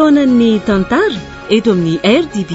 Fotoanan'ny tantara eto amin'ny RDB.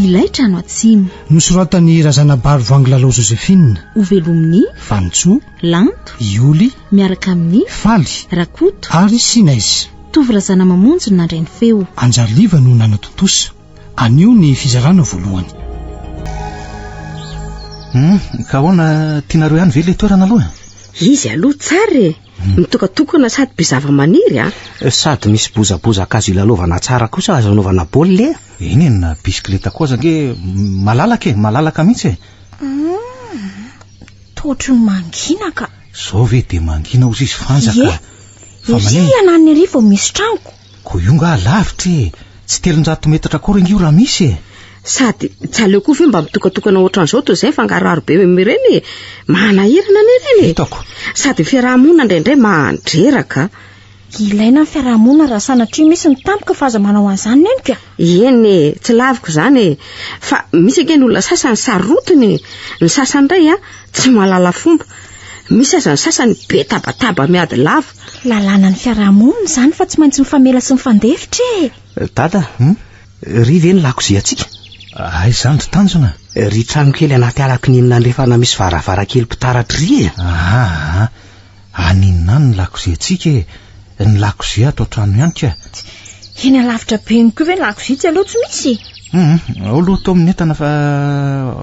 Ilay trano atsimo. Nosoratan'i Razanabary Voangilalao Josephine. Hovelomin'i. Vanintsoa. Lanto. Ioly. Miaraka amin'i. Faly. Rakoto. Ary Sinaiz. Tovo Razanamamonjy no nandray ny feo. Anjariliva no nanatontosa. Anio ny fizarana voalohany. Hum, ka ahoana, tianareo ihany ve ilay toerana aloha? Izy aloha tsara e! Mitokatokana sady be zava-maniry a! Sady misy bozabozaka azo ilalaovana tsara kosa azo anaovana baolina e! Eny e, na bisikileta koa aza ange malalaka e, malalaka mihitsy e! Hum, toa ohatry ny mangina ka! Zao ve dia mangina ozy izy fanja ka! Fa Ery ananona ery vao misy tranoko. Koa io nga lavitra e! Tsy 300 metatra akory ange io raha misy e! Sady tsy aleo koa ve mba mitokatokana ohatran'izao toy izay fangaroharo be ireny e! Manahirana anie ireny e! Hitako. Sady ny fiaraha-monina indraindray mandreraka. Ilaina ny fiaraha-monina raha sanatria misy ny tampoka fa aza manao an'izany neniko a! Eny e, tsy laviko izany e! Fa misy ange ny olona sasany sarotiny e! Ny sasany indray a, tsy mahalala fomba. Misy aza ny sasany be tabataba miady lava. Lalànan'ny fiaraha-monina izany fa tsy maintsy mifamela sy mifandefitra e! Dada, ry ve ny lakoziantsika? Aiza izany ry Tanjona? Ry trano kely anaty ala kininina andrefana misy varavarankely mpitaratra ry e! Aa, any inona any ny lakoziantsika e? Ny lakozia ato an-trano ihany ka. Eny alavitra be eny koa ve ny lakozia tsy aleo tsy misy? Hum, ao aloha tao amin'ny entana fa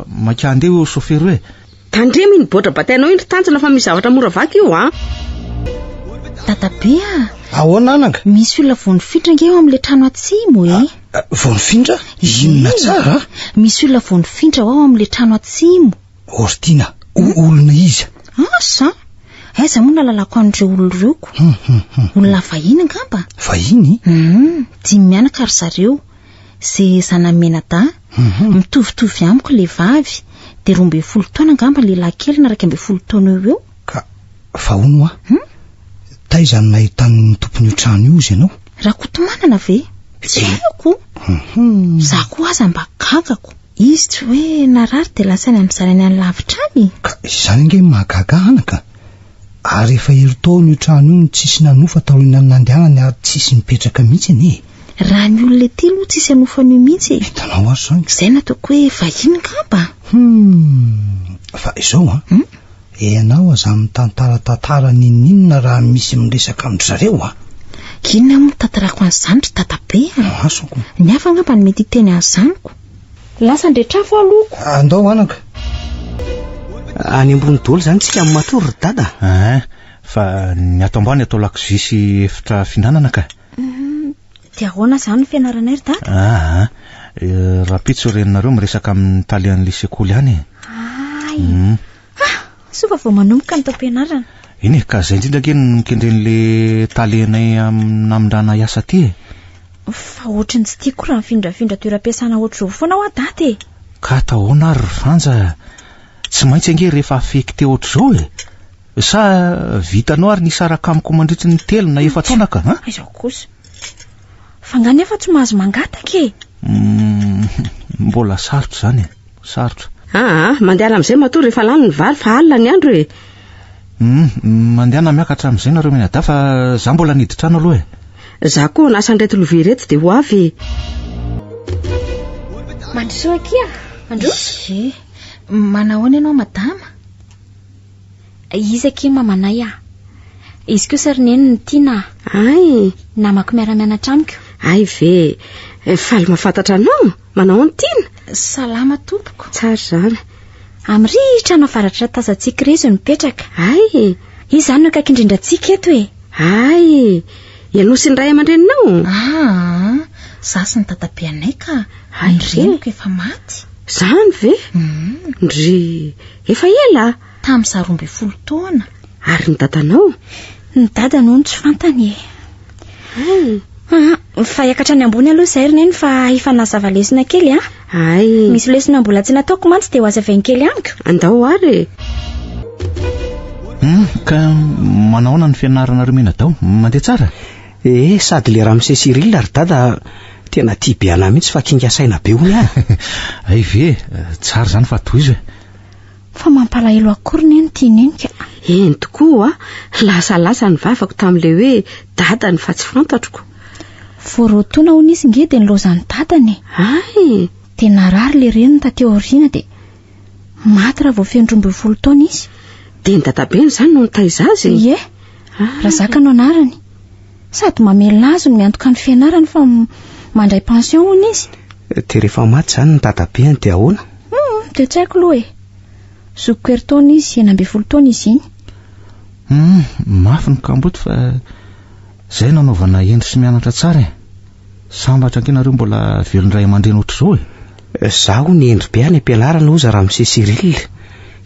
maika handeha io chauffeur io e. Tandremo iny boatra batainao iny ry Tanjona fa misy zavatra mora vaky io an! Dadabe a! Ahoana anaka? Misy olona vao nifindra ange ao amin'ilay trano atsimo e! Ah, vao nifindra? Inona tsara? Misy olona vao nifindra ao amin'ilay trano atsimo. Hortina, olona iza? Asa! Aiza moa nahalalako an'ireo olona ireo ko? Hum, hum, hum. Olona vahiny angamba? Vahiny? Hum, dimy mianaka ry zareo. Ze zanany mianadahy, mitovitovy amiko le vavy, de 12 taona angamba lehilahy kely na 11 taona eo ho eo. Ka fa hono hoa, taiza no nahitan'ny tompon'io trano io izy ianao? Rakotomanana ve? Tsy haiko. Za koa aza mba gagako. Izy tsy hoe narary de lasa any amin'ny zanany any lavitra any? Ka izany ange no mahagaga anaka. Ary efa herintaona io trano io no tsisy nanofa taorian'ny nandehanany ary tsisy nipetraka mihitsy anie e. Raha ny olona ety aloha tsisy hanofa an'io mihitsy e. Hitanao ary izany. Izay no ataoko hoe vahiny ngamba. Hum, fa izao an. Hum? Ianao aza mitantara tantara n'inon'inona raha misy miresaka amin-dry zareo an. Inona moa no tantarako an'izany ry dadabe a? Masoko. Ny hafa angamba no mety hiteny an'izany ko. Lasa andretrafo aloha ko. Andao anaka. Any ambony daholo izany tsika no matory ry dada? Ein, fa ny ato ambany atao lakozia sy efitra fihinanana ka. Dia ahoana izany ny fianaranay ry dada? Aa, rahampitso reninareo miresaka amin'ny talehan'ilay sekoly any e. Hay. Ah, soa fa vao manomboka ny taom-pianarana. Eny e, ka izay indrindra ange no nokendren'ilay talenay amin'ny namindrana hiasa aty e. Fa ohatry ny tsy tiako raha mifindrafindra toeram-piasana ohatr'izao foana hoa dada e. Ka atao ahoana ary ry Fanja? Tsy maintsy ange rehefa affecté ohatr'izao e. Sa vitanao ary ny hisaraka amiko mandritry ny telo na efa-taona ka, an? Aiza kosa. Fa nga nefa tsy mahazo mangataka e? Hum, mbola sarotra izany e. Sarotra. Aa, mandehana amin'izay matoa rehefa lany ny vary fa alina ny andro e. Hum, mandehana miakatra amin'izay nareo mianadahy fa za mbola niditra trano aloha e. Za koa hanasa an'ireto lovia ireto dia ho avy e. Mandrosoa akia, mandroso. Ie, manahoana ianao madama? Izy akia mamanay ah. Izy kosa ry neny no tiana ah. Ay! Namako miara-mianatra amiko. Ay ve, faly mahafantatra anao. Manao ahoana Tiana? Salama tompoko. Tsara izany. Amin'ry trano avaratra tazantsika iry izy no mipetraka. Ay! Izy izany no akaiky indrindra antsika eto e. Ay! Ianao sy ny ray aman-dreninao? Aa, za sy ny dadabeanay ka. Ay Ny reniko efa maty. Izany ve? Ndry, efa ela? Tamin'ny za 12 taona. Ary ny dadanao? Ny dadany hono tsy fantany e. Hay. Aa, fa hiakatra any ambony aloha izay ry neny fa hifanazava lesona kely a. Hay. Misy lesona mbola tsy nataoko mantsy dia ho hazavainy kely amiko. Andao ary e. Hmm, ka manahoana ny fianaranareo mianadahy? Mandeha tsara? Eh, sady le ramose Cyril ry dada tena tia be anah mihitsy fa kinga saina be hono ah. Hay ve, tsara izany fa tohizo e. Fa mampalahelo akory neny ity neny ka. Eny tokoa, lasalasa ny vavako tamin'ilay hoe dadany fa tsy fantatroko. Vao roa taona hono izy nge dia nilaozan'ny dadany e. Hay! Dia narary ilay reniny taty aoriana dia maty raha vao feno 12 taona izy. Dia ny dadabeny izany no nitaiza azy? Ie, Razaka no anarany. Sady mamelona azy no miantoka ny fianarany fa mandray pension hono izy. Dia rehefa maty izany ny dadabeny dia ahoana? Hum, dia tsy haiko aloha e. Zokiko herintaona izy, 16 taona izy iny. Hum, mafy ny kamboty fa izay no anaovana hendry sy mianatra tsara e. Sambatra ange nareo mbola velon-dray aman-dreny ohatr'izao e. Izaho hono hendry be any am-pianarana hozy ramose Cyril.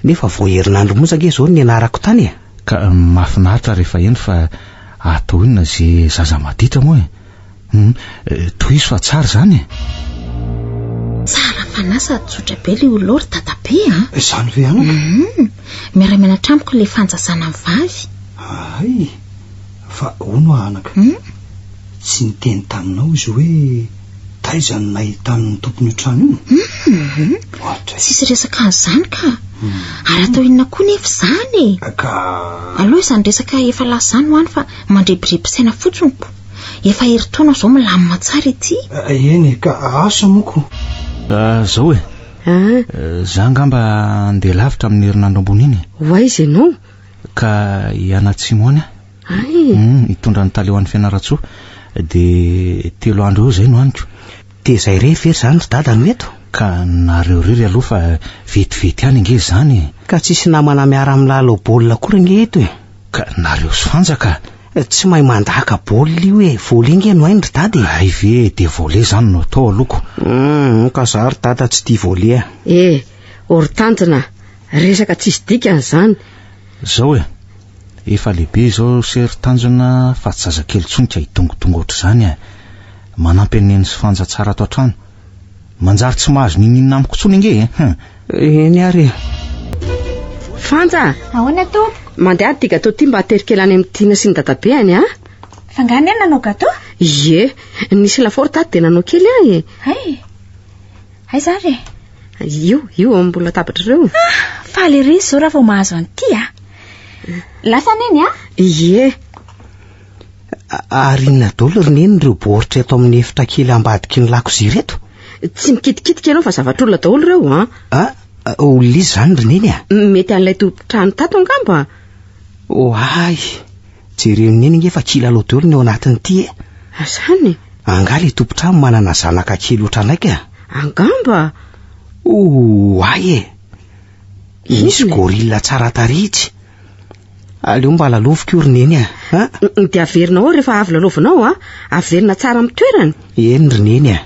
Nefa vao herinandro monja ange izao no nianarako tany e. Ka mahafinaritra rehefa hendry fa atao inona ze zaza maditra moa e. Hum, tohizo fa tsara izany e. Tsara fanahy sady tsotra be ilay olona ao ry dadabe a. Izany ve anaka? Hum, miara-mianatra amiko ilay Fanja zanany vavy. Hay, fa hono aho anaka, tsy niteny taminao izy hoe taiza no nahitany ny tompon'io trano io? Hum, tsisy resaka an'izany ka. Ary atao inona koa nefa izany e? Ka. Aleo izany resaka efa lasa izany ho any fa mandrebireby saina fotsiny ko. Efa herintaona izao milamina tsara ity. Eny e, ka asa moa ko. Zao e. Za angamba handeha lavitra amin'ny herinandro ambony iny e. Ho aiza ianao? Ka hianatsimo any aho. Hay. Hitondra ny tale ho any Fianarantsoa. Dia telo andro eo izay no haniko. Dia izay irery ve izany ry dada no eto? Ka nareo irery aloha fa vetivety ihany ange izany e. Ka tsisy namana miara-milalao baolina akory ange eto e. Ka nareo sy Fanja ka. Tsy mahay mandaka baolina io e, volley nge no hainy ry dada e. Hay ve e, dia volley izany no atao aloha ko. Hum, ka za ry dada tsy tia volley a. E, ry tanjona, resaka tsisy dikany izany. Zao e, efa lehibe izao se ry tanjona fa tsy zazakely intsony ka hidongodongo ohatr'izany a. Manampy an'i Neny sy Fanja tsara ato an-trano. Manjary tsy mahazo n'inon'inona amiko intsony ange e! Hum. Eny ary e. Fanja! Ahoana tompoko? Mandeha ity gâteau ity mba atero kely any amin'i Tiana sy ny dadabeany a! Fa angaha Neny nanao gâteau? Ie, nisy lafaoro tato dia nanao kely aho e! Hay! Aiza ary e? Io, io ao ambony latabatra ireo. Ah, faly ery izy izao raha vao mahazo an'ity a! Lasa Neny a! Ie. Ary inona daholo ry Neny ireo baoritra eto amin'ny efitra kely ambadiky ny lakozia ireto? Tsy mikitikitika ianao fa zavatr'olona daholo ireo an! Ah, olona iza izany ry Neny a? Mety an'ilay tompon-trano tato angamba? Oay! Jereo Neny ange fa kilalao daholo ny ao anatin'ity e! Izany? Angaha ilay tompon-trano manana zanaka kely ohatranay ka? Angamba? Oay e! Misy gorille tsara tarehy itsy. Aleo mba laloviko io ry Neny a! A? Dia averina ao rehefa avy lalaovinao a! Averina tsara amin'ny toerany. Eny ry Neny a!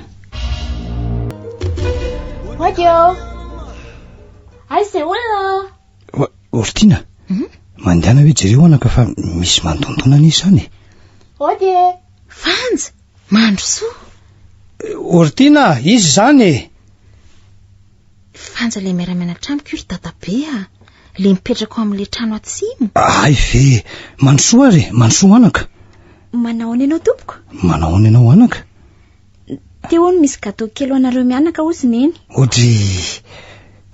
Mody ô! Aiza izay olona? Ry Tiana, mandehana hoe jereo anaka fa misy mandondona anie izany e! Mody e! Fanja, mandrosoa! Ry Tiana, iza izany e? Fanja ilay miara-mianatra amiko io ry dadabe a! Ilay mipetraka ao amin'ilay trano atsimo. Hay ve! Mandrosoa ary e! Mandrosoa anaka! Manahoana ianao tompoko? Manahoana ianao anaka? Teo hono misy gâteau kely ho anareo mianaka hozy neny. Odry!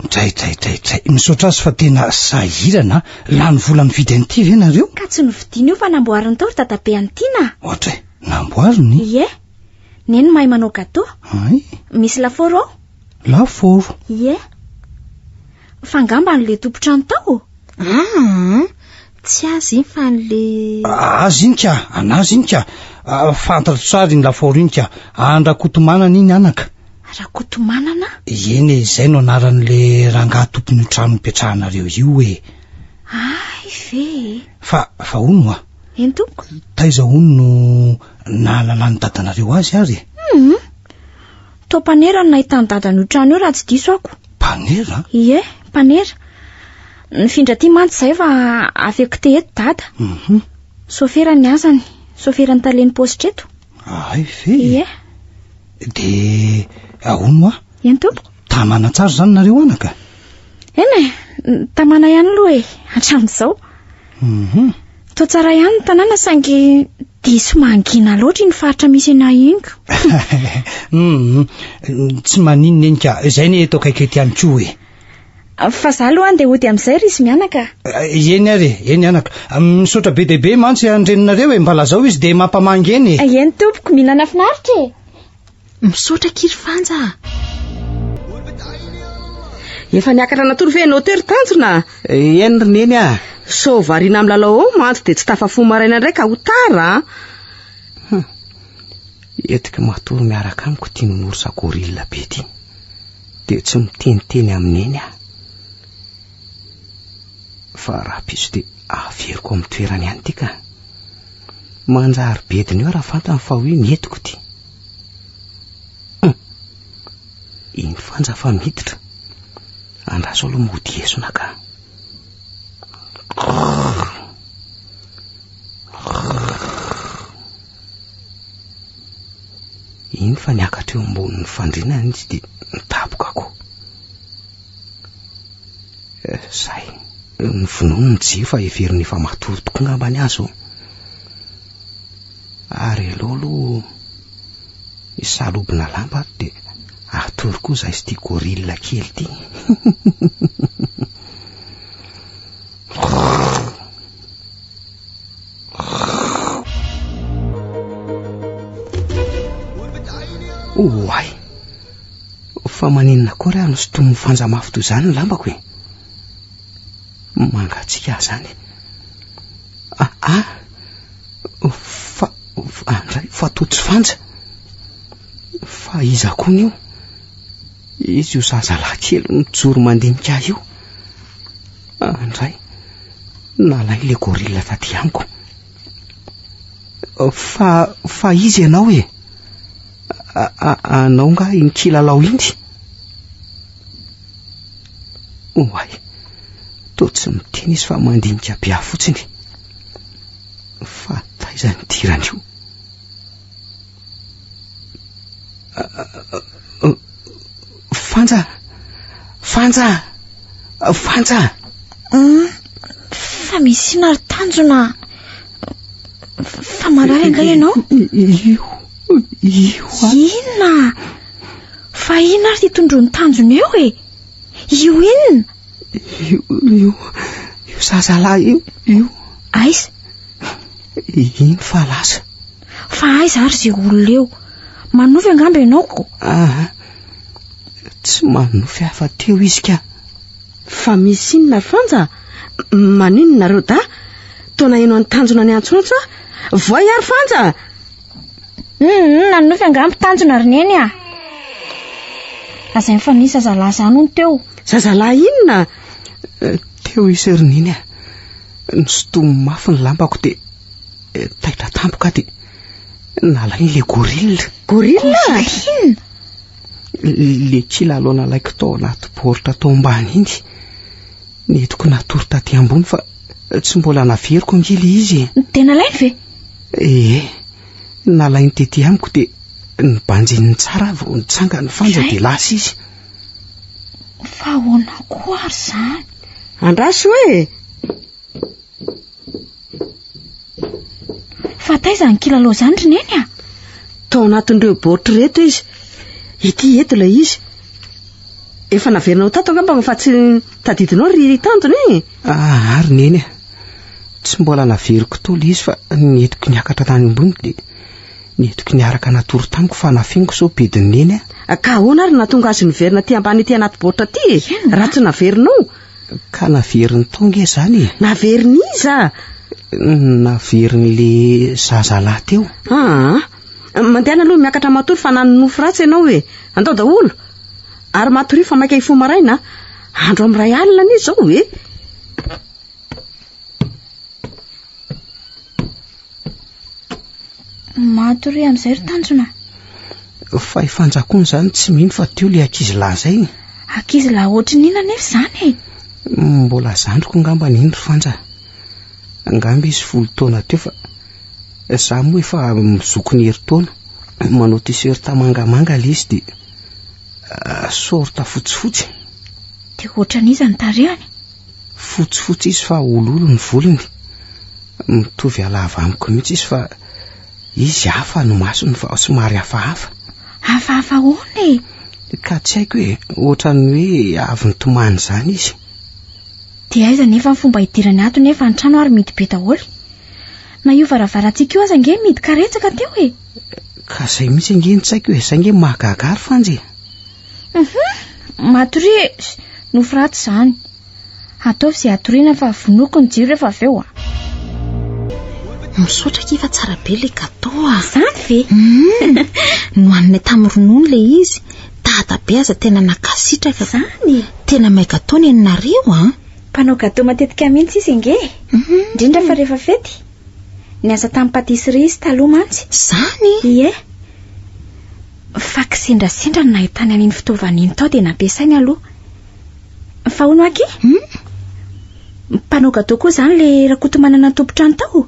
Dray dray dray dray! Misaotra azy fa tena sahirana a! Lany vola nividy an'ity ve nareo? Ka tsy novidiana io fa namboariny tao ry dadabe an'i Tiana a! Ohatray! Namboariny? Ie! Neny mahay manao gâteau. Hay! Misy lafaoro ao? Lafaoro? Ie. Fa angamba an'ilay tompon-trano tao? Aa, tsy azy iny fa an'ilay... Azy iny ka, an'azy iny ka. Fantatro tsara iny lafaoro iny ka. An-dRakotomanana iny anaka. Rakotomanana? Eny e, izay no anaran'ilay rangahy tompon'io trano nipetrahanareo io e. Hay ve e! Fa, fa hono hoa. Eny tompoko. Taiza hono no nahalalan'ny dadanareo azy ary e? Hum. Toa mpanera no nahitan'i dada an'io trano io raha tsy diso ako. Mpanera? Ie, mpanera. Nifindra aty mantsy izahay fa affecté eto dada. Mhm. Sofera ny asany, soferan'ny talen'ny paositra eto. Hay ve? Ie. Dia ahoana hoa? Eny tompoko. Tamana tsara izany nareo anaka? Eny e, tamana ihany aloha e, hatramin'izao. Mhm. Toa tsara ihany ny tanàna saingy diso mangina loatra iny faritra misy anay iny ko. Mhm. Tsy maninona eny ka, izay anie eto akaiky eto ihany koa e. Fa za aloha andeha hody amin'izay ry izy mianaka. Eh, eny ary e, eny anaka. Misaotra be dia be mantsy an-dreninareo e, mba lazao izy dia mampamangy eny e. Eny tompoko, mihinana finaritra e. Misaotra akia ry Fanja a! Efa niakatra natory ve ianao teo ry Tanjona? Eny ry Neny a! Sao variana amin'ny lalao ao mantsy dia tsy tafafoha maraina indray ka ho tara a! Hum. Entiko matory miaraka amiko ity nounours gorille be ity. Dia tsy miteniteny amin'i Neny aho. Fa rahampitso dia averiko amin'ny toerany ihany ity ka. Manjary bediny eo raha fantany fa hoe nentiko ity. Hum. Iny Fanja fa miditra. Andraso aloha mody esona ka. Iny fa niakatra eo ambonin'ny fandriana izy dia nitapoka koa. Eh, zay. Novonoiny ny jiro fa heveriny efa matory tokoa angamba ny azy oh. Ary aleo aloha hisalobona lamba ato dia hatory koa izahay sy ity gorille kely ity. Oay! Fa maninona koa ary aho no sintomin'ny fanja mafy toy izany ny lambako e? Mangatsiaka ahy izany. Ah, ah! Fa, andray, fa toa tsy fanja. Fa iza koa io? Izy io zazalahy kely mijoro mandinika ahy io. Andray, nalainy ilay gorille taty amiko. Fa, fa iza ianao e? Anao nga iny kilalao iny? Oay, toa tsy miteny izy fa mandinika be ahy fotsiny. Fa taiza nidiran'io? Fanja! Fanja! Fanja! Fa misy inona ry tanjona? Fa marary angaha ianao? Io, io. Inona? Fa inona ary ity tondroin'ny tanjona eo e? Io inona? Io, io, io zazalahy io, io. Aiza? Iny fa lasa. Fa aiza ary izay olona eo? Manofy angamba ianao ko? Aa, tsy manofy aho fa teo izy ka. Fa misy inona ry Fanja? Maninona nareo dahy? Toa naheno an'i Tanjona niantsoantso aho. Voay ary Fanja! Hum, nanonofy angamba Tanjona ry Neny a! Lazainy fa nisy zazalahy izany hono teo. Zazalahy inona? Teo izy ry Neny a! Nisintominy mafy ny lambako dia taitra tampoka aho dia nalainy ilay gorille. Gorille? Gorille inona? Ilay kilalao nalaiko tao anaty baoritra tao ambany iny. Nentiko natory taty ambony fa tsy mbola naveriko ange ilay izy e. Dia nalainy ve? Ee, nalainy tety amiko dia nibanjininy tsara aho vao nitsangana fanja dia lasa izy. Fa ahoana koa ary izany? Andraso e! Fa taiza ny kilalao izany ry Neny a? Tao anatin'ireo baoritra ireto izy. Ity eto ilay izy. Efa naverinao tato angamba fa tsy tadidinao ry Tanjona e! Ah, ary Neny a! Tsy mbola naveriko tao ilay izy fa nentiko niakatra tany ambony dia nentiko niaraka natory tamiko fa nafeniko sao bedin'i Neny a. Ka ahoana ary no nahatonga azy niverina aty ambany ety anaty baoritra aty e? Raha tsy naverinao? Ka naveriny tao nge izany e. Naverin'iza? Naverin'le zazalahy teo. Aa, mandehana aloha miakatra matory fa nanonofy ratsy ianao e. Andao daholo. Ary matoria fa maika hifoha maraina. Andro amin'ny iray alina anie izao e. Matoria amin'izay ry tanjona. Fa i Fanja koa izany tsy mino fa teo ilay ankizilahy izay. Ankizilahy ohatry ny inona anefa izany e? Mbola zandriko angamba iny ry Fanja. Angamba izy folo taona teo fa za moa efa zoky ny herintaona. Manao t-shirt mangamanga ilay izy dia ah, short fotsifotsy. Dia ohatran'iza ny tarehiny? Fotsifotsy izy fa olioly ny volony. Mitovy halava amiko mihitsy izy fa izy hafa ny masony fa somary hafahafa. Hafahafa ahoana e? Ka tsy haiko e, ohatran'ny hoe avy nitomany izany izy. Dia aiza nefa ny fomba hidirany ato nefa ny trano ary mihidy be daholo. Na io varavarantsika io aza ange mihidy karetsaka teo e. Ka izay mihitsy ange no tsy haiko e, izay ange mahagaga ahy ry Fanja e. Uhum, matoria e, nofy ratsy izany. Ataovy izay hatoriana fa vonoiko ny jiro rehefa avy eo a. Misaotra akia fa tsara be ilay gâteau a. Izany ve? Hum, nohaninay tamin'ny ronono ilay izy. Dada be aza tena nankasitraka. Izany? Tena mahay gâteau ny anareo a. Mpanao gâteau matetika mihitsy izy ange e. Indrindra fa rehefa fety. Niasa tamin'ny pâtisserie izy taloha mantsy. Izany? Ie. Fa kisendrasendra no nahitany an'iny fitaovana iny tao dia nampiasainy aloha. Fa hono aky? Hmm? Mpanao gâteau koa izany le Rakotomanana tompon-trano tao?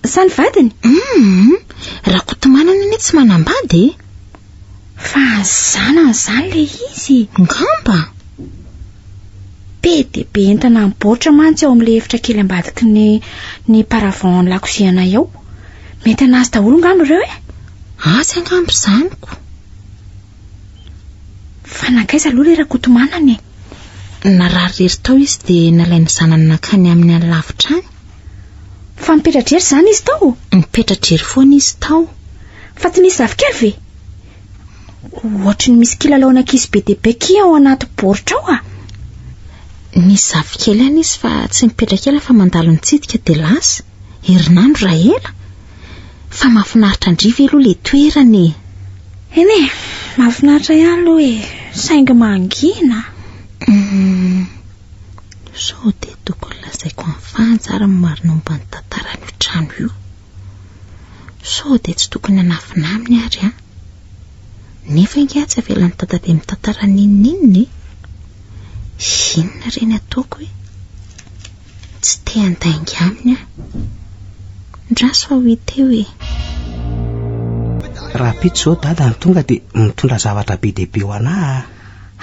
Sa ny vadiny? Hmm. Rakotomanana anie tsy manambady e. Fa ny zanany izany le izy. Ngamba. Be dia be entana mibaoritra mantsy ao amin'ilay efitra kely ambadiky ny ny paravent ny lakozianay ao. Mety anazy daholo ngamba ireo e? Azy angamba izany ko. Fa nankaiza aloha ilay Rakotomanana e? Narary irery tao izy dia nalain'ny zanany nankany aminy any lavitra any. Fa nipetra-drery izany izy tao? Nipetra-drery foana izy tao. Fa tsy nisy zafikely ve? Ohatry ny misy kilalaon'ankizy be dia be kia ao anaty baoritra ao ah! Nisy zafikely ihany izy fa tsy mipetraka ela fa mandalo mitsidika dia lasa. Herinandro raha ela. Fa mahafinaritra an-dry ve aloha ilay toerana e? Eny e, mahafinaritra ihany aloha e, saingy mangina. Hum, sao dia tokony lazaiko an'i Fanja ary ny marina momba ny tantaran'io trano io. Sao dia tsy tokony hanafina aminy ary an. Nefa ange tsy avelan'i Dadabe mitantara n'inon'inona e. Inona re ny ataoko e? Tsy te handainga aminy aho. Ndraso fa ho hita eo e. Rahampitso izao dada no tonga dia mitondra zavatra be dia be ho anà a.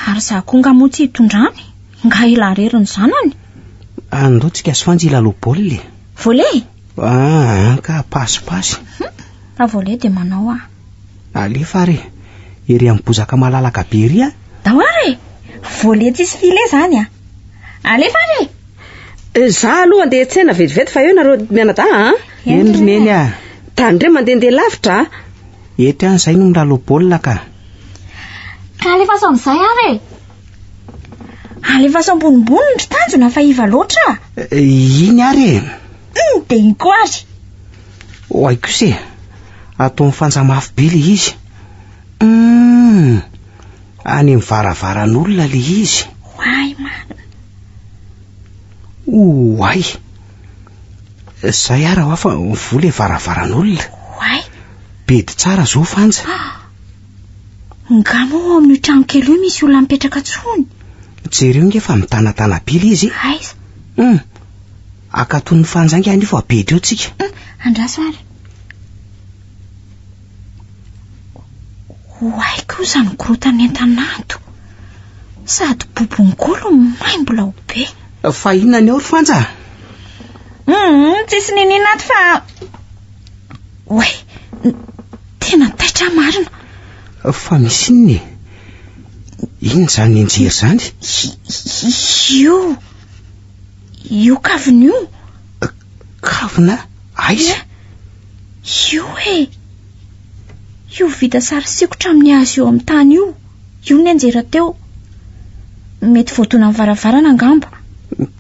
Ary izaho koa nga moa tsy hitondrany? Nga ela irery ny zanany? Andao tsika sy Fanja hilalao baolina e. Volley? Ah, ka pasipasy. Raha volley dia manao aho. Alefa ary e. Ery amin'ny bozaka malalaka be ery a. Dao ary e. Volley tsisy filet izany a. Alefa ary e. Za aloha andeha hiantsena vetivety fa eo nareo mianadahy a. Eny ry neny a. Tandremo mandehandeha lavitra a. Eto ihany izay no milalao baolina ka. Ka alefaso amin'izay ary e. Alefaso ambonimbony ry tanjona fa iva loatra. Iny ary e. Dia iny koa ary. Oay kosa e. Ataon'i Fanja mafy be ilay izy. Hum. Any amin'ny varavaran'olona ilay izy. Oay marina. Oay. Zay ara hoa fa mivoha ilay varavaran'olona. Oay. Bedy tsara zao Fanja. Nga moa ao amin'io trano kely io misy olona mipetraka tsony? Jereo nge fa mitanatana be ilay izy. Aiza? Hum. Akaton'ny Fanja nge anio fa bedy eo tsika. Hum, andraso ary. Oay koa izany korotan'entana ato. Sady bobongolo maimbo lao be. Fa inona ny ao ry Fanja? Hum, tsisy niniana ato fa... Oay, tena taitra aho marina. Fa misy inona e? Inona izany nianjera izany? Io, io kavina io. Kavina? Aiza? Io e! Io vita sary sikotra amin'ny hazo eo amin'ny tany io. Io nianjera teo. Mety voadonan'ny varavarana angamba.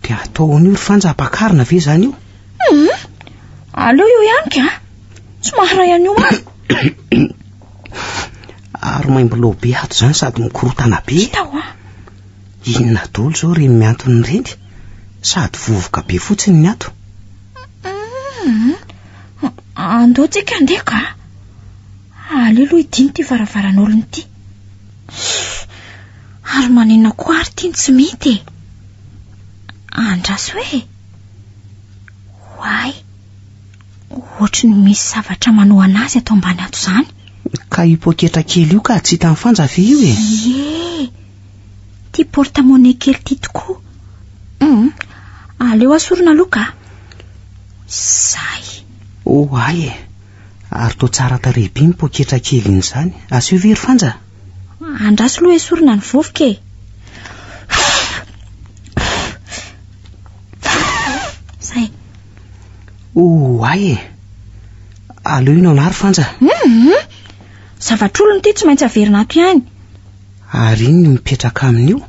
Dia atao ahoana io ry Fanja? Ampakarina ve izany io? Hum, aleo io ihany ka. Tsy maharay an'io aho. Ary maimbo be ato izany sady mikorontana be. Hita hoa. Inona daholo izao ireny mihantona ireny? Sady vovoka be fotsiny ny ato. Hum, andao tsika handeha ka. Aleo aloha hidino ity varavaran'olona ity. Ary maninona koa ary ity no tsy mety e? Andraso e. Oay, ohatry ny misy zavatra manohana azy ato ambany ato izany. Ka io poketra kely io ka tsy hitan'i Fanja ve io e? Ie, ity porte-monnaie kely ity tokoa. Hum, aleo asorina aloha ka. Izay. Oay e! Ary toa tsara tarehy be ny poketra kely iny izany. Asio ve ry Fanja? Andraso aloha esorina ny vovoka e! Izay. Oay e! Aleo ino anah ry Fanja? Hum! Zavatr'olona ity tsy maintsy averina ato ihany. Ary iny no mipetraka amin'io?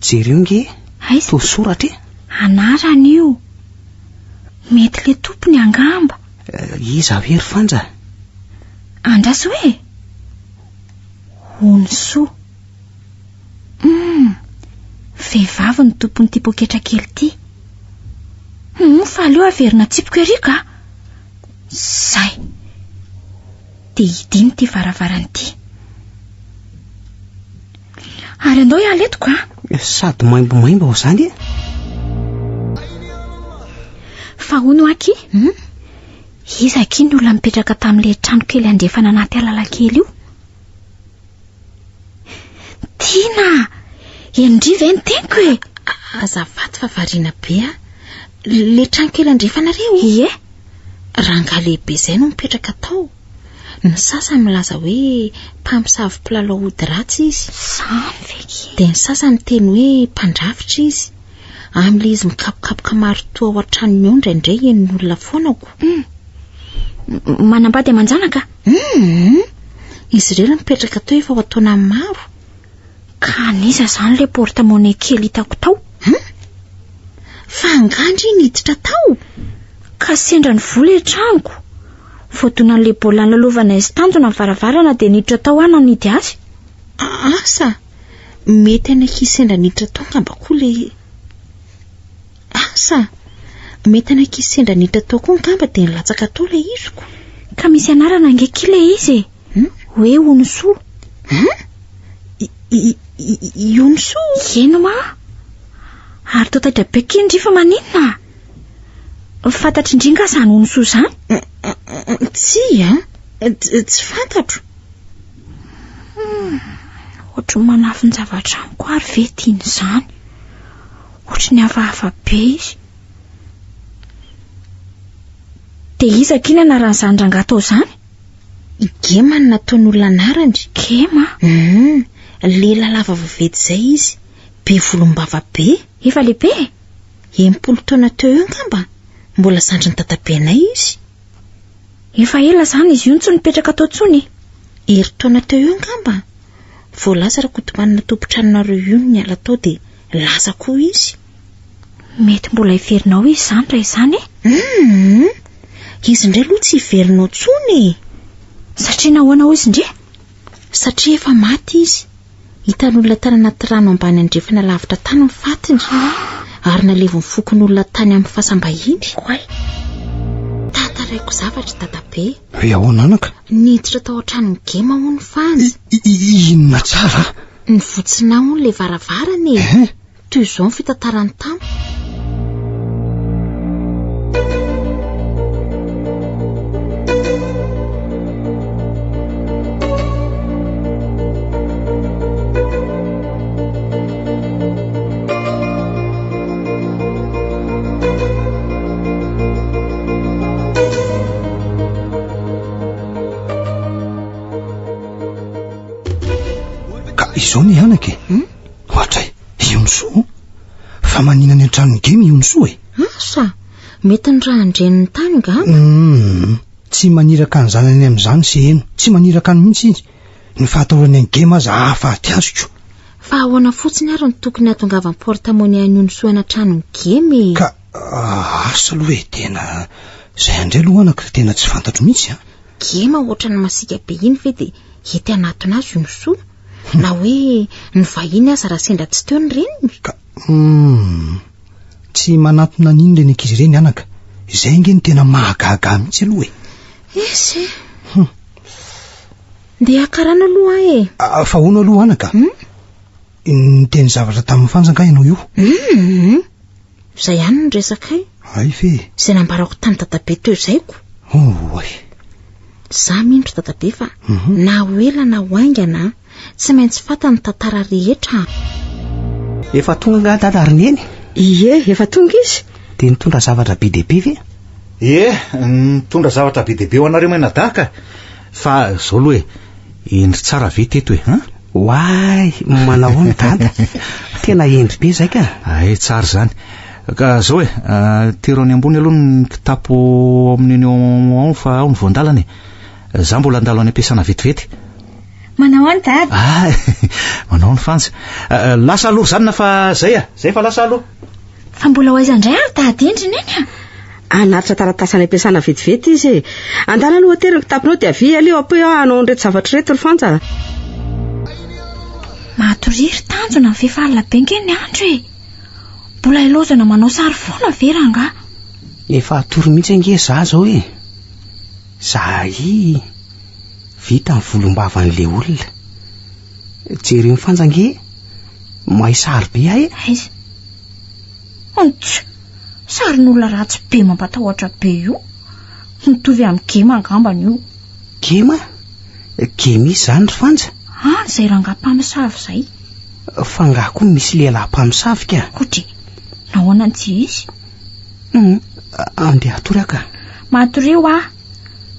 Jereo nge, Aiza? toa soratra e! Anarana io. Mety le tompony angamba. Eh, iza ve ry Fanja? Andraso e! Onisoa. Hum, vehivavy no tompon'ity poketra kely ity. Hum, fa aleo averina atsipiko ery ka. Zay. Dia hidino ity varavarana ity. Ary andao hiala eto ka. Sady maimbomaimbo ao izany e. Fa hono aky, hmm? Iza aky ny olona mipetraka tamin'ilay trano kely andrefana anaty alalakely io? Tiana! Henondry ve ny teniko e? Azafady fa variana be aho. Ilay trano kely andrefanareo? Ie. Rangahy lehibe izay no mipetraka tao. Ny sasany milaza hoe mpamosavy mpilalao ody ratsy izy. Izany ve ki? Dia ny sasany miteny hoe mpandrafitra izy. Amin'ilay izy mikapokapoka maritoa ao an-tranony ao indraindray henon'olona foana ko. Hum. Manambady aman-janaka? Hum. Izy ireo no mipetraka teo efa ho an-taonany maro. Ka an'iza izany ilay porte-monnaie kely hitako tao? Hum. Fa angaha ndry niditra tao? Ka sendra ny vola e tranoko. Voadonan'ilay baolina nilalaovana izy tanjona ny varavarana dia niditra tao aho nanidy azy. Asa, mety any ankizy sendra niditra tao angamba koa ilay... Asa, mety any ankizy sendra niditra tao koa angamba dia nilatsaka tao ilay iziko. Ka misy anarana ange kia ilay izy e. Hmm? Hoe Onisoa. Hein? I Onisoa? Eny hoa. Ary toa taitra be kia ndry fa maninona? Fantatry ndry nga izany Onisoa izany? Tsia, tsy fantatro. Hmm, ohatry ny manafin-javatra amiko ary ve tiany izany? Ohatry ny hafahafa be izy. Dia iza akia ny anaran'izany rangahy tao izany? I Gema no nataon'olona anarany. Gema? Hum, lehilahy lava vaventy izay izy, be volombava be. Efa lehibe e? 60 taona teo eo angamba, mbola zandrin'i dadabenay izy. Efa ela izany izy io no tsy nipetraka tao intsony e? Herintaona teo eo angamba. Vao lasa Rakotomanana tompon-tranonareo io no niala tao dia lasa koa izy. Mety mbola hiverina ao izy izany raha izany e? Hum! Izy indray aloha tsy hiverina ao intsony e! Satria nahoana hoy izy indray? Satria efa maty izy. Hitan'olona tany anaty rano ambany andrefana lavitra tany ny fatiny. Ary nalevin'ny fokonolona tany amin'ny fasam-bahiny. Oay! Tantaraiko zavatra dadabe. Hoe ahoana anaka? Niditra tao an-tranon'i Gema hono Fanja. Inona tsara? Nivotsina hono ilay varavarana e. Hein? Toy izao ny fitantarany tamiko. Ka izao ny anaka e. Hmm? Ohatray, i Onisoa? Fa manina any an-tranon'i Gemy i Onisoa e? Asa, mety ny rahan-dreniny tany angamba. Hum, tsy maniraka ny zanany amin'izany se heno, tsy maniraka any mihitsy izy. Ny fahatahorany an'i Gemy aza hahafaty azoko. Fa ahoana fotsiny ary no tokony hahatongavan'ny porte-monnaie an'i Onisoa any an-tranon'i Gemy e? Ka asa aloha e, tena izay indray aloha anaka tena tsy fantatro mihitsy an. Gema ohatran'ny masiaka be iny ve dia hety hanatona azy Onisoa? Na hoe ny vahiny aza raha sendra tsy teo ny reniny? Ka humm, tsy manatona an'iny ireny ankizy ireny anaka. Izay ange no tena mahagaga ahy mihitsy aloha e. Esy e. Hum. Ndeha haka rano aloha aho e. Ah, fa hono aloha anaka. Hum? Niteny zavatra tamin'i Fanja angaha ianao io? Hum. Izay ihany no resakay. Hay ve? Izay nambarako tamin'i dadabe teo izay ko. Oay. Za mino ry dadabe fa na ho ela na ho haingana tsy maintsy fantany ny tantara rehetra. Efa tonga angaha dada ry neny? Ie, efa tonga izy. Dia nitondra zavatra be dia be ve? Ie, nitondra zavatra be dia be ho anareo mianadahy ka. Fa izao aloha e, hendry tsara ve teto e, an? Oay, manao ahoana dada? Tena hendry be izay ka. Ay, tsara izany. Ka izao e, tero any ambony aloha ny kitapo amin'iny ao ao fa ao ny voan-dalana e. Za mbola handalo any am-piasana vetivety. Manao ahoana dada? Ah, manao ahoana Fanja? Lasa aloha ry zanona fa zay a, zay fa lasa aloha. Fa mbola ho aiza indray ary dada indry neny a? Hanatitra taratasy any am-piasana vetivety izy e. Andana aloha atery ny kitaponao dia avia aleo ampio aho hanao an'ireto zavatra ireto ry Fanja a. Matoria ry Tanjona fa efa alina be nge ny andro e. Mbola ilaozana manao sary foana ve rangaha? Efa hatory mihitsy ange za zao e. Zahay vita ny volombavan'ilay olona. Jereo ny Fanja ange mahay sary be aho e. Aiza? Nts! Sarin'olona ratsy be mampatahotra be io. Mitovy amin'i Gema angambany io. Gema? Gema iza izany ry Fanja? Any izay rangahy mpamosavy izay. Fa angaha koa misy lehilahy mpamosavy ka? Kotry, nahoana no tsy hisy? Hum, andeha hatory aho ka. Matoria hoa.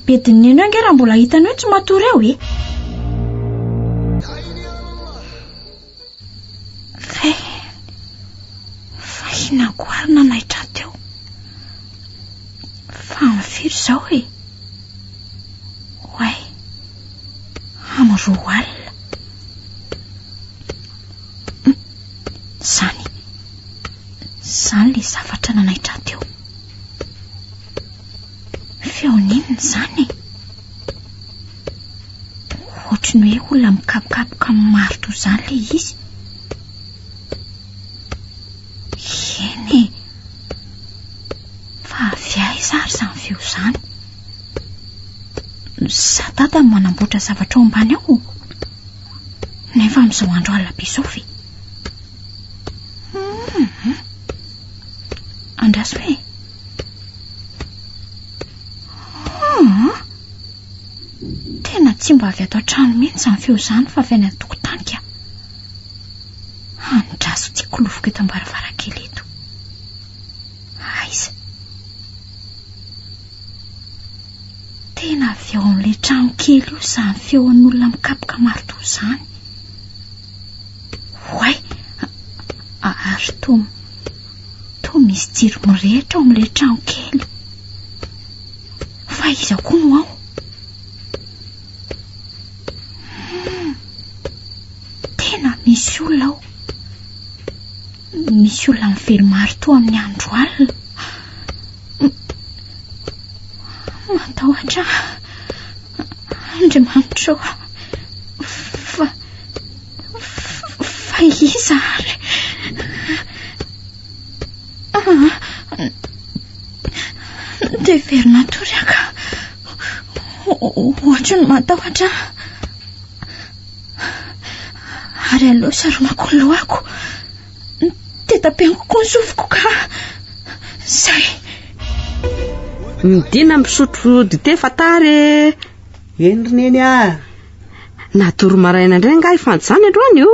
Bedin'i Neny eo ange raha mbola hitany hoe tsy matory eo e. Fe, fa inona koa ary nanaitra ahy teo? Fa amin'ny firy izao e? Oay, amin'ny roa alina. Hum, izany, izany ilay zavatra nanaitra ahy teo. Feon'inona izany e? Ohatry ny hoe olona mikapokapoka amin'ny marito izany ilay izy. Eny e! Fa avy aiza ary izany feo izany? Sa dada no manamboatra zavatra ao ambany ao? Nefa amin'izao andro alina be izao ve? Hum. Andraso e! Hum. Tena tsy mba avy ato an-trano mihitsy izany feo izany fa avy any an-tokotany ka. Andraso ity kolofoko eto am-baravarankely eto. Aiza? Tena avy ao amin'ilay trano kely io izany feon'olona mikapoka maritoa izany. Oay! Ary toa toa misy jiro mirehitra ao amin'ilay trano kely. Fa iza koa no ao? Hmm, tena misy olona ao. Misy olona mively maritoa amin'ny andro alina. Matahotra aho. Andriamanitra ô. Fa, fa iza ary? Dia hiverina hatory aho ka. Ohatry ny matahotra aho. Ary aleo saromako ny lohako. Tetapeniko koa ny sofiko ka. Zay. Midina misotro dite fa tara e. Eny ry neny a. Natory maraina indray angaha i Fanja izany androany io?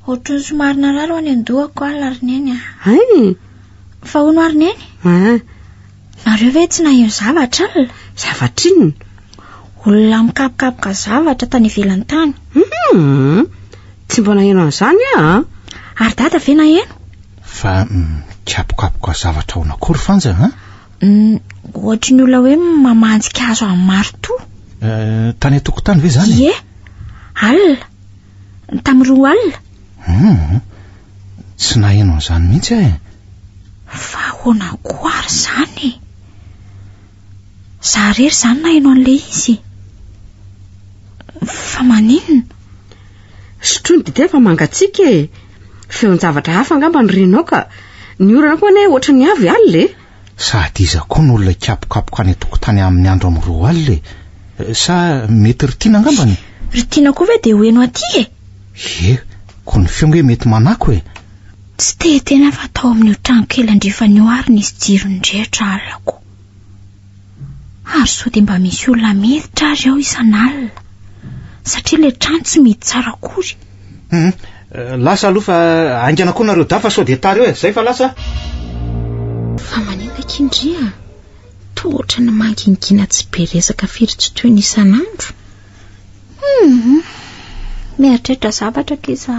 Ohatran'ny somary narary ho any an-dohako alina ry neny a. Hay. Fa hono ary neny? Ah. Nareo ve tsy naheno zavatra alina? Zavatra inona? Olona mikapokapoka zavatra tany ivelany tany. Hum. Tsy mba naheno an'izany aho an. Ary dada ve naheno? Fa mikapokapoka zavatra ahoana koa ry Fanja an? Mm, ohatry ny olona hoe mamanjika hazo amin'ny maritoa. Eh, tany an-tokotany ve izany? Ie. Alina. Tamin'ny roa alina. Hum, tsy naheno an'izany mihitsy aho e. Fa ahoana koa ary izany e? Za irery izany naheno an'ilay izy e. Fa maninona? Sotroy ny dite fa mangatsiaka e. Feon-javatra hafa angamba no renao ka. Ny orana koa anie ohatran'ny avy alina e. Sady iza koa no olona hikapokapoka any an-tokotany amin'ny andro amin'ny roa alina e? Sa mety ry Tiana angambany? Ry Tiana koa ve dia ho heno aty e? Ie, koa ny feo nge mety manako e. Tsy te hiteny aho fa tao amin'io trano kely andrefana io ary nisy jiro nirehitra alina ko. Ary sao dia mba misy olona miditra ary ao isan'alina. Satria ilay trano tsy mihidy tsara akory. Hum, lasa aloha fa haingana koa nareo dahy fa sao dia tara eo e. Zay fa lasa. Fa maninona akia ndry a? Toa ohatran'ny mangingina tsy be resaka firy tsy toy ny isan'andro. Hum, mieritreritra zavatra akia za.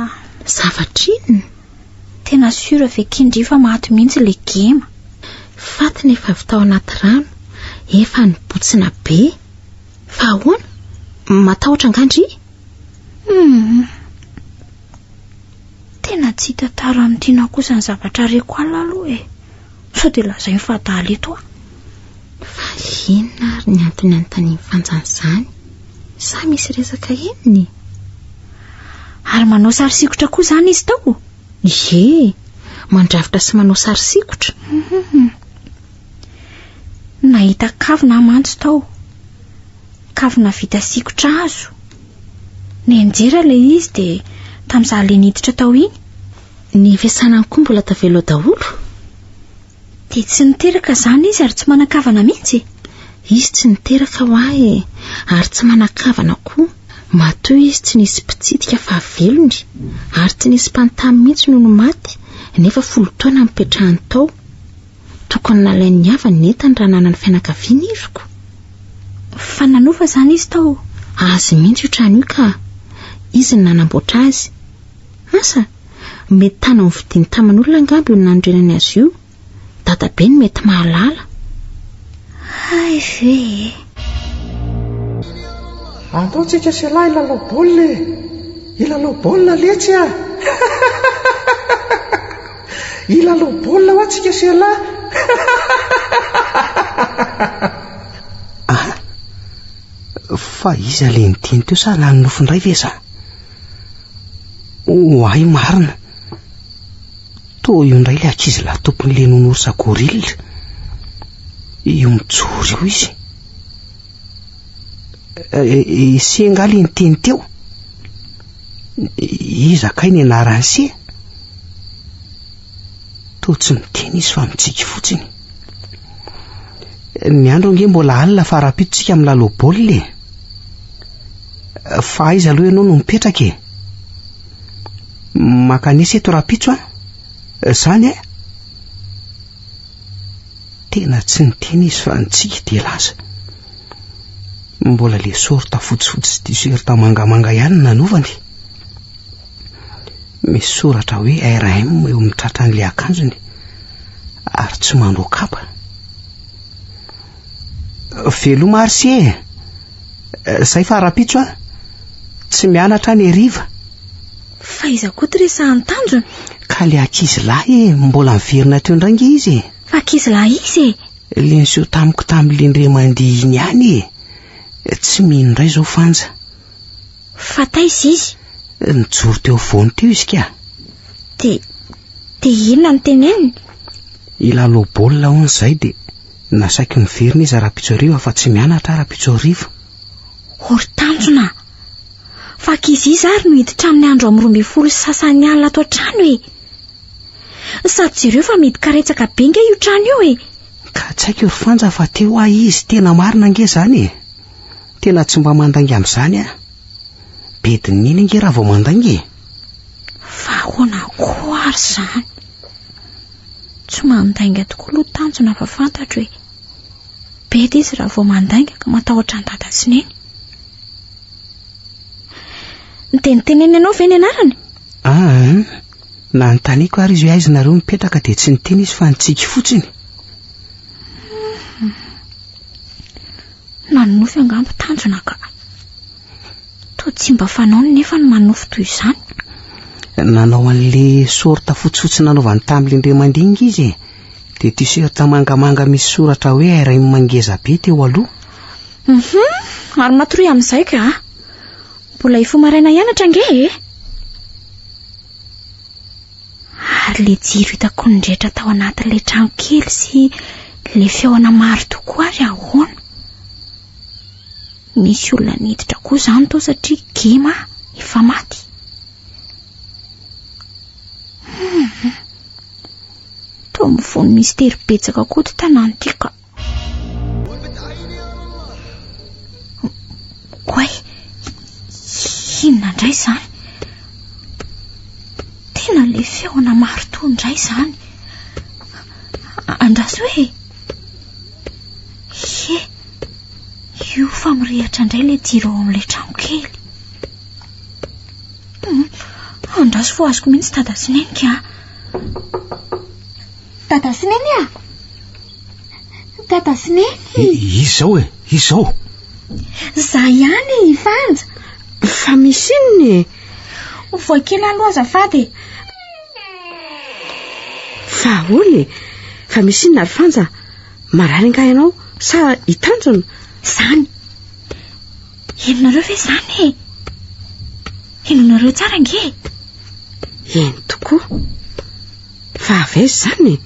Zavatra inona? Tena sûr ve kindry fa maty mihitsy ilay gema? Faty nefa avy tao anaty rano, efa nibotsina be. Fa ahoana? Matahotra angaha ndry? Hum. Tena tsy hitantara amin'i Tiana kosa ny zavatra reko alina aloha e. Sao dia lazainy fa adala eto aho. Fa inona ary ny antony anontanian'i Fanja an'izany? Sa misy resaka inona e? Ary manao sary sikotra koa izany izy tao? Ie, mandrafitra sy manao sary sikotra. Mhm. Nahita kavina aho mantsy tao. Kavina vita sikotra hazo. Nianjera ilay izy dia tamin'izaho ilay niditra tao iny. Ny fiasanany koa mbola tavela ao daholo. Dia tsy niteraka izany izy ary tsy manan-kavana mihitsy? Izy tsy niteraka ho ahy e, ary tsy manan-kavana koa. Matoa izy tsy nisy mpitsidika fahavelony, ary tsy nisy mpanontany mihitsy nony maty, nefa folo taona nipetrahany tao. Tokony nalain'ny havany ny entany raha nanana fianakaviana iriko. Fa nanofa izany izy tao? Azy mihitsy io trano io ka. Izy no nanamboatra azy. Asa? Mety tany novidiany taman'olona angamba io nanorenany azy io. Dadabe no mety mahalala. Hay ve e! Andao tsika sy ialahy hilalao baolina e! Hilalao baolina letsy a! Hilalao baolina hoa tsika sy ialahy! Ah! Fa iza le niteny teo sa nanonofy indray ve za? Oay marina! Toa io indray ilay ankizilahy tompon'ilay nounours gorille. Io mijoro io izy. Ise angaha ilay niteny teo? Iza kay ny anaran'i se? Toa tsy miteny izy fa mitsiky fotsiny. Ny andro ange mbola alina fa rahampitso tsika milalao baolina e. Fa aiza aloha ianao no mipetraka e? Mankanesa eto rahampitso an! Zany e? Tena tsy niteny izy fa nitsiky dia lasa. Mbola le sorta fotsifotsy sy t-shirt mangamanga ihany no nanaovany. Misy soratra hoe RM eo amin'ny tratran'ilay akanjony ary tsy manao kapa. Veloma ary se e! Zay fa rahampitso an! Tsy mianatra any hariva. Fa iza koa ty resahan'i Tanjona? Ka le ankizy lahy e, mbola miverina teo indray nge izy e! Fa ankizy lahy iza e? Le niseho tamiko tamin'le ndre mandihy iny ihany e! Tsy mino indray izao Fanja. Fa taiza izy? Nijoro teo afovoany teo izy ka. Dia, dia inona no teneniny? Hilalao baolina hono izahay dia nasaiko niverina izy rahampitso hariva fa tsy mianatra aho rahampitso hariva. O ry Tanjona a! Fa ankizy iza ary no hiditra amin'ny andro amin'ny 12:30 alina ato an-trano e? Sady jereo fa mihidy karetsaka be nge io trano io e! Ka tsy haiko ry Fanja fa teo aho izy, tena marina ange izany e! Tena tsy mba mandainga amin'izany aho. Bedin'i Neny ange raha vao mandainga e! Fa ahoana koa ary izany? Tsy mandainga tokoa aloha Tanjona fa fantatro e! Bedy izy raha vao mandainga ka matahotra an'i Dada sy Neny. Dia niteneniny anao ve ny anarany? Aa, nanontaniako ary izy hoe aiza nareo mipetraka dia tsy niteny izy fa nitsiky fotsiny. Nanonofy angamba Tanjona ka. Toa tsy mba fanaony nefa ny manonofy toy izany. Nanao an'le sorta fotsifotsy nanaovany tamin'le ndre mandinga izy e. Dia t-shirt mangamanga misy soratra hoe RM ngeza be teo aloha. Mhm, ary matoria amin'izay ka. Mbola hifoha maraina hianatra ange e. Ary le jiro hitako nirehitra tao anatin'ilay trano kely sy le feona maro tokoa ary ahoana? Nisy olona niditra koa izany tao satria gema efa maty. Hmm. Toa mifono mistery betsaka koa ity tanàna ity ka. Oay, inona indray izany? Tena ilay feona maritoa indray izany. Andraso hoe. fa mirehitra indray ilay jiro ao amin'ilay trano kely. Andraso fo azoko mihitsy dada sy neny ka. Dada sy neny a! Dada sy neny! Iza izao e? Iza izao? Za ihany i Fanja. Fa misy inona e? Voa kely aloha azafady e. Fa ahoana e? Fa misy inona ry Fanja? Marary angaha ianao sa i Tanjona? Izany. Henonareo ve izany e? Henonareo tsara ange e? Eny tokoa. Fa avy aiza izany e?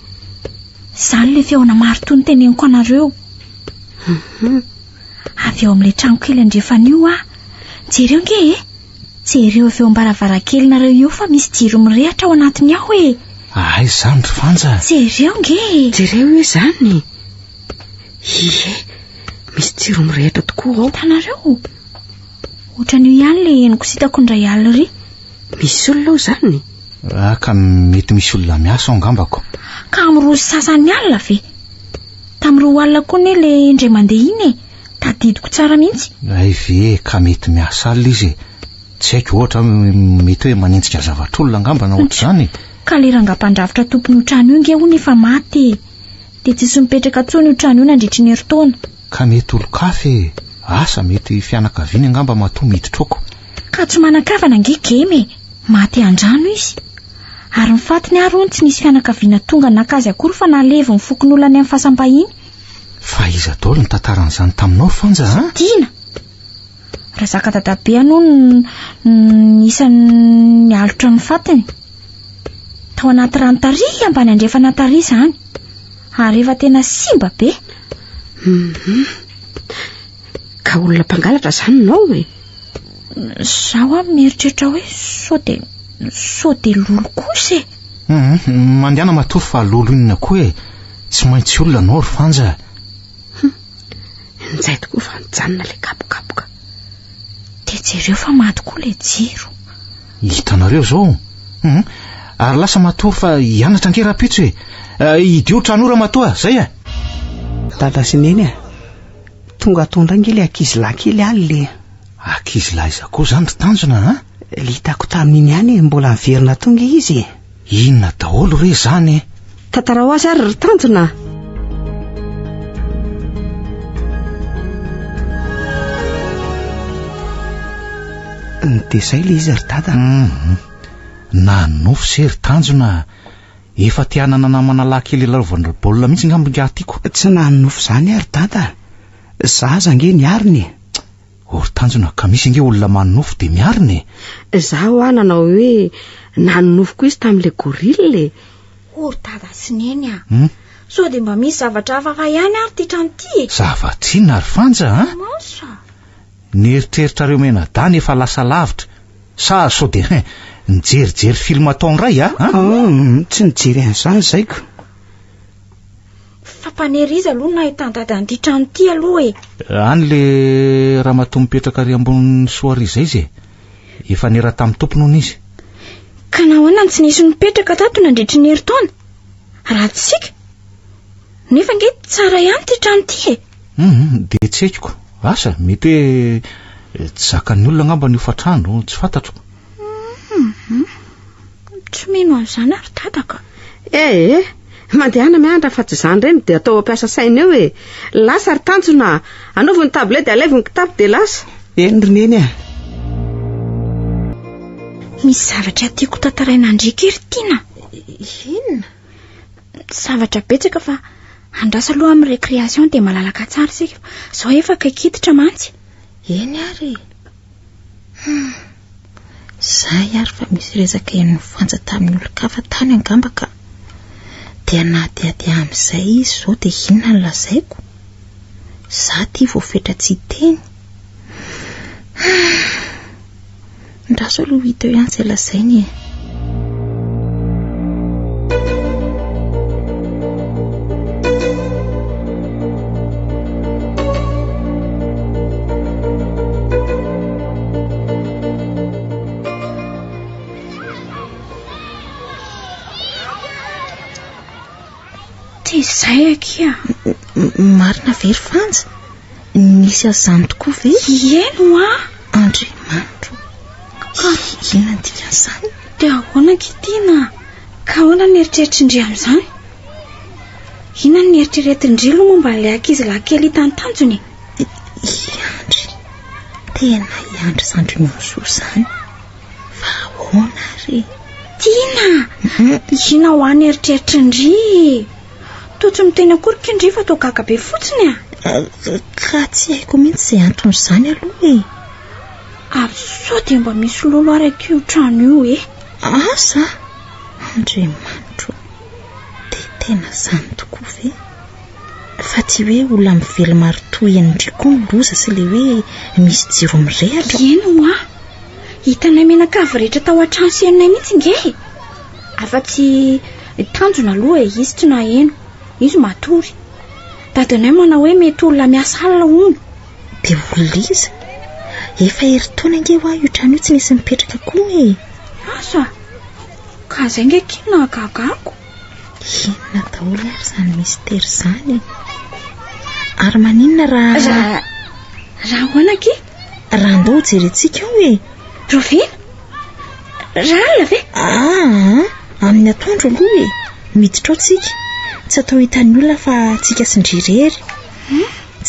Izany ilay feona maritoa noteneniko anareo. Mhm. Avy eo amin'ilay trano kely andrefana io aho. Jereo ange e! Jereo avy eo am-baravarankelinareo eo fa misy jiro mirehitra ao anatiny ao e! Aiza izany ry Fanja? Jereo ange e! Jereo hoe izany. Ie, misy jiro mirehitra tokoa ao. Hitanareo? Ohatran'io ihany ilay henoko sy hitako indray alina iry. Misy olona ao izany? Ah, ka mety misy olona miasa ao angambako. Ka amin'ny roa sy sasany alina ve? Tamin'ny roa alina koa anie ilay indray mandeha iny e! Tadidiko tsara mihitsy. Hay ve ka mety miasa alina izy e! Tsy haiko, ohatra mety hoe manenjika zavatr'olona angamba na ohatr'izany e! Ka ilay rangahy mpandrafitra tompon'io trano io nge hono efa maty e! Dia tsisy mipetraka intsony io trano io nandritry ny herintaona. Ka mety olon-kafa e! Asa, mety fianakaviany angamba matoa miditra oko. Ka tsy manan-kavana ange Gemy e! Maty an-drano izy. Ary ny fatiny ary hono tsy nisy fianakaviana tonga naka azy akory fa nalevin'ny fokonolona any amin'ny fasam-bahiny. Fa iza daholo nitantara an'izany taminao Fanja a? Tiana! Razaka dadabe aloha no isan'ny nialotra ny fatiny. Tao anaty rano tary ambany andrefana tary izany. Ary efa tena simba be. Mhm. Ka olona mpangalatra izany nao e? Izaho aho mieritreritra hoe sao dia sao dia lolo kosa e. Mhm, mandehana matory fa lolo inona koa e. Tsy maintsy olona anao ry Fanja. Hum, njay tokoa fa nijanona ilay kapokapoka. Dia jereo fa maty koa ilay jiro. Hitanareo izao. Hum, ary lasa matory fa hianatra ange rahampitso e. Eh, hidio trano ramatoa, zay e. Dada sy Neny e. Tonga ato indray nge le ankizilahy kely alina e. Ankizilahy iza koa izany ry Tanjona a? Le hitako tamin'iny ihany e, mbola niverina ato nge izy e. Inona daholo re izany e? Tantarao azy ary ry Tanjona. Dia izay le izy ry Dada. Mhm. Na nofy se ry Tanjona. Efa te hanana namana lahy kely hilalaovana baolina mihitsy angamba ingahy tiako. Tsy nanonofy izany ary Dada. Zaza ange niarina e. O ry Tanjona, ka misy ange olona manonofy dia miarina e. Izaho hoa nanao hoe nanonofy koa izy tamin'ilay gorille e. O ry Dada sy Neny a! Sao dia mba misy zavatra hafahafa ihany ary ity trano ity e? Zavatra inona ry Fanja a? Masa! Ny eritreritrareo mianadahy efa lasa lavitra. Sa sao dia hein, nijerijery film atao indray a? An? Tsy nijery an'izany izay ko. Fa mpanery iza aloha no nahitan-dada an'ity trano ity aloha e? Any le ramatoa mipetraka ary ambonin'ny soa ary izay izy e. Efa niera tamin'ny tompony hono izy. Ka nahoana no tsy nisy nipetraka tato nandritry ny herintaona? Raha tsy isika? Nefa ange tsara ihany ity trano ity e. Hum, dia tsy haiko. Asa, mety hoe tsy zakan'ny olona angamba ny hofantrano, tsy fantatro. Hum, tsy mino an'izany aho ry dada ka. Eh eh, mandehana mianatra fa tsy izany indray no dia atao hampiasa saina eo e. Lasa ry tanjona a. Anaovy ny tablette dia alaivo ny kitapo dia lasa. Eny ry neny a. Misy zavatra tiako tantaraina an-dry ry Tiana. Inona? Zavatra betsaka fa andraso aloha amin'ny récréation dia malalaka tsara isika fa izao efa akaiky hiditra mantsy. Eny ary e. Hum. Zay ary fa misy resaka henon'i Fanja tamin'ny olon-kafa tany angamba ka. Dia hanadihady amin'izay izy izao dia inona no lazaiko? Za ty voafetra tsy hiteny. Hum. Andraso aloha ho hita eo ihany izay lazainy e. Tsy izay akia. Marina ve ry Fanja? Nisy an'izany tokoa ve? Eny hoa! Andriamanitro! Ka inona ny dikan'izany? Dia ahoana akia Tiana? Ka ahoana ny eritreritrin-dry amin'izany? Inona ny eritreretin-dry aloha momba an'ilay ankizilahy kely hitan'i Tanjona e? I Andry, tena i Andry zandrin'i Ozo izany. Fa ahoana ary e? Tiana! Inona hoa ny eritreritrin-dry e? Toa tsy miteny akory ky ndry fa toa gaga be fotsiny a! Ka tsy haiko mihitsy izay anton'izany aloha e! Ary sao dia mba misy lolo ary akia io trano io e? Asa! Andriamanitro! Dia tena izany tokoa ve? Fa tsy hoe olona mively maritoa eny ndry koa ny loza sy ilay hoe misy jiro mirehitra. Eny hoa! Hitanay mianakavy rehetra tao an-trano sy henonay mihitsy nge e! Afa-tsy Tanjona aloha e, izy tsy naheno. Izy matory. Dadanay manao hoe mety olona miasa alina hono. Dia olona iza? Efa herintaona ange hoa io trano io tsy nisy nipetraka koa e! Asa! Ka izay nge akia no nahagaga ako. Inona daholo ary izany mistery izany e? Ary maninona raha... Raha... Raha ahoana akia? Raha andao ho jerentsika ao e! Rahoviana? Raha alina ve? Aa, amin'ny atoandro aloha e! Miditra ao tsika. Tsy atao hitan'ny olona fa tsika sy ndry irery.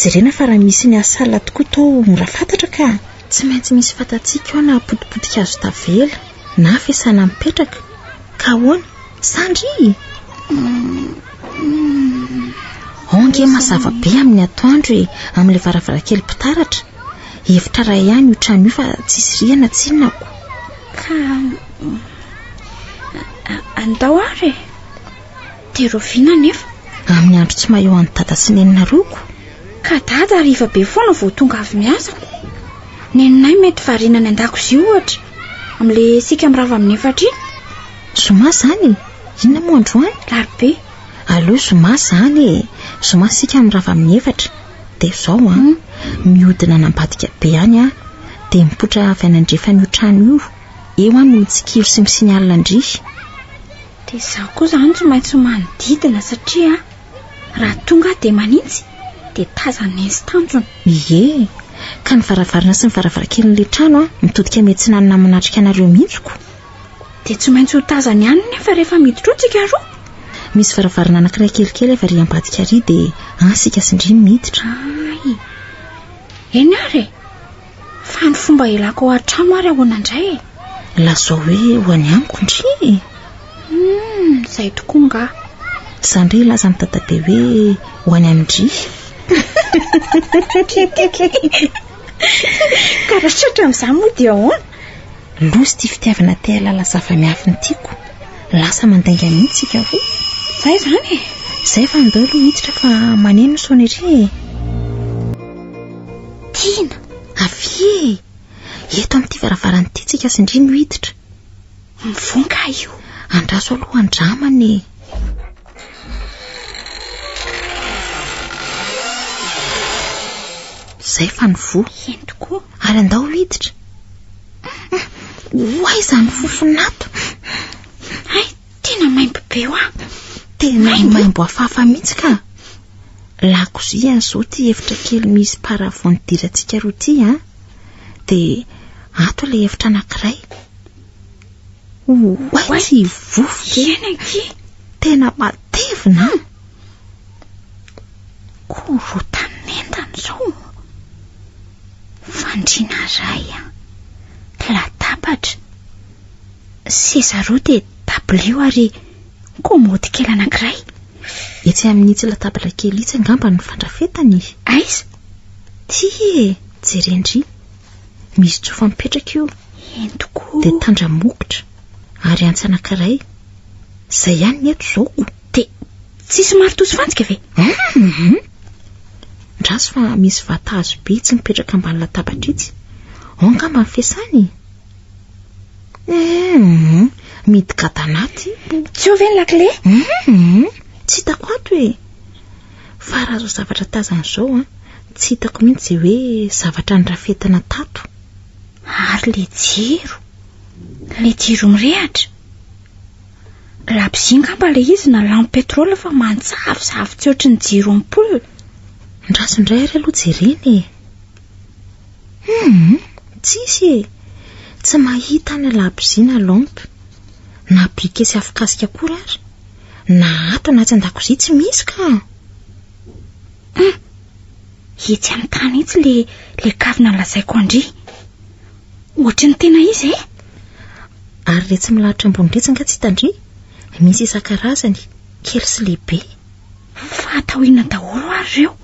Jerena fa raha misy miasa alina tokoa toa mora fantatra ka! Tsy maintsy misy fantatsika ao na potipotika azo tavela na fiasana mipetraka. Ka ahoana? Sandry? Ao ange mazava be amin'ny atoandro e, amin'ilay varavarankely mpitaratra. Efitra iray ihany io trano io fa tsisy rihana tsinona ko. Ka andao ary e. Dia rahoviana anefa? Amin'ny andro tsy maha eo an'i Dada sy Neninareo ko. Ka Dada hariva be foana vao tonga avy miasa ko. Neninay mety variana any an-dakozia ohatra, amin'ilay isika mirava amin'ny efatra iny. Zoma izany e? Inona moa androany? Alarobia. Aleo zoma izany e. Zoma isika mirava amin'ny efatra. Dia izao an, mihodina any ambadika be any aho, dia mipoitra avy any andrefan'io trano io. Eo aho no mitsikilo sy mi-signale an-dry. Dia izaho koa izany tsy maintsy manodidina satria raha tonga aho dia manintsy dia tazan'i Neny sy Tanjona. Ie, ka ny varavarana sy ny varavarankelin'ilay trano an, mitodika miatsinanana manatrika anareo mihitsy ko. Dia tsy maintsy ho tazany ihany nefa rehefa miditra ao tsika roa. Misy varavarana anankiray kelikely avy ary ambadika ary dia any isika sy ndry no miditra. Ay! Eny ary e! Fa ny fomba hialako ao an-trano ary ahoana indray e? Lazao hoe ho any amiko ndry e! Hum, izay tokoa nga. Izaho indray hilaza amin'i dadabe hoe ho any amin-dry. Ka raha tratra amin'izany moa dia ahoana? Loza ity fitiavana te hahalala zava-miafina ity ko. Lasa mandainga mihitsy isika roa. Zay izany e! Zay fa andao aloha hiditra fa maneno ny sonnerie e! Tiana! Avia e! Eto amin'ity varavarana ity tsika sy ndry no hiditra. Mivonka io. Andraso aloha andramana e! Zay fa nivoha. Eny tokoa. Ary andao hiditra. Oay izany fofona ato. Hay, tena maimbo be hoa. Tena maimbo hafahafa mihitsy ka. Lakozia izao ity efitra kely misy paravent nidirantsika roa ity an. Dia ato ilay efitra anankiray. Oay tsy vovoka e. Eny akia. Tena matevina an. Korotan'entana izao. Fandriana iray an, latabatra, seza roa dia dabilio ary kômôdy kely anankiray. Etsy amin'itsy latabatra kely itsy angamba no fandrafetany e. Aiza? Ty e, jeren-dry. Misy tsofa mipetraka io. Eny tokoa. Dia tandramokotra ary antsy anankiray. Izay ihany ny eto izao ko. Dia tsisy maritoa sy fantsika ve? Hum! Ndraso fa misy vata hazo be itsy mipetraka ambany latabatra itsy. Ao angamba ny fiasany e. Hum! Midy anaty. Tsy eo ve ny lakile? Hum! Tsy hitako ato e. Fa raha izao zavatra tazana izao an, tsy hitako mihitsy izay hoe zavatra nirafetina tato. Ary ilay jiro, ilay jiro mirehatra. Labozia angamba ilay izy na lampe pétrole fa manjavozavo tsy ohatry ny jiro ampoule. Andraso indray ary aloha jerena e. Hum, tsisy e. Tsy mahita na labozia na lampe, na briquet sy afokasika akory ary. Na ato na atsy an-dakozia tsy misy ka. Hum, etsy amin'ny tany etsy le le kavina nolazaiko an-dry. Ohatry ny tena izy e. Ary iretsy milahatra ambony iretsy angaha tsy hitan-dry? Misy isan-karazany, kely sy lehibe. Fa atao inona daholo ary ireo?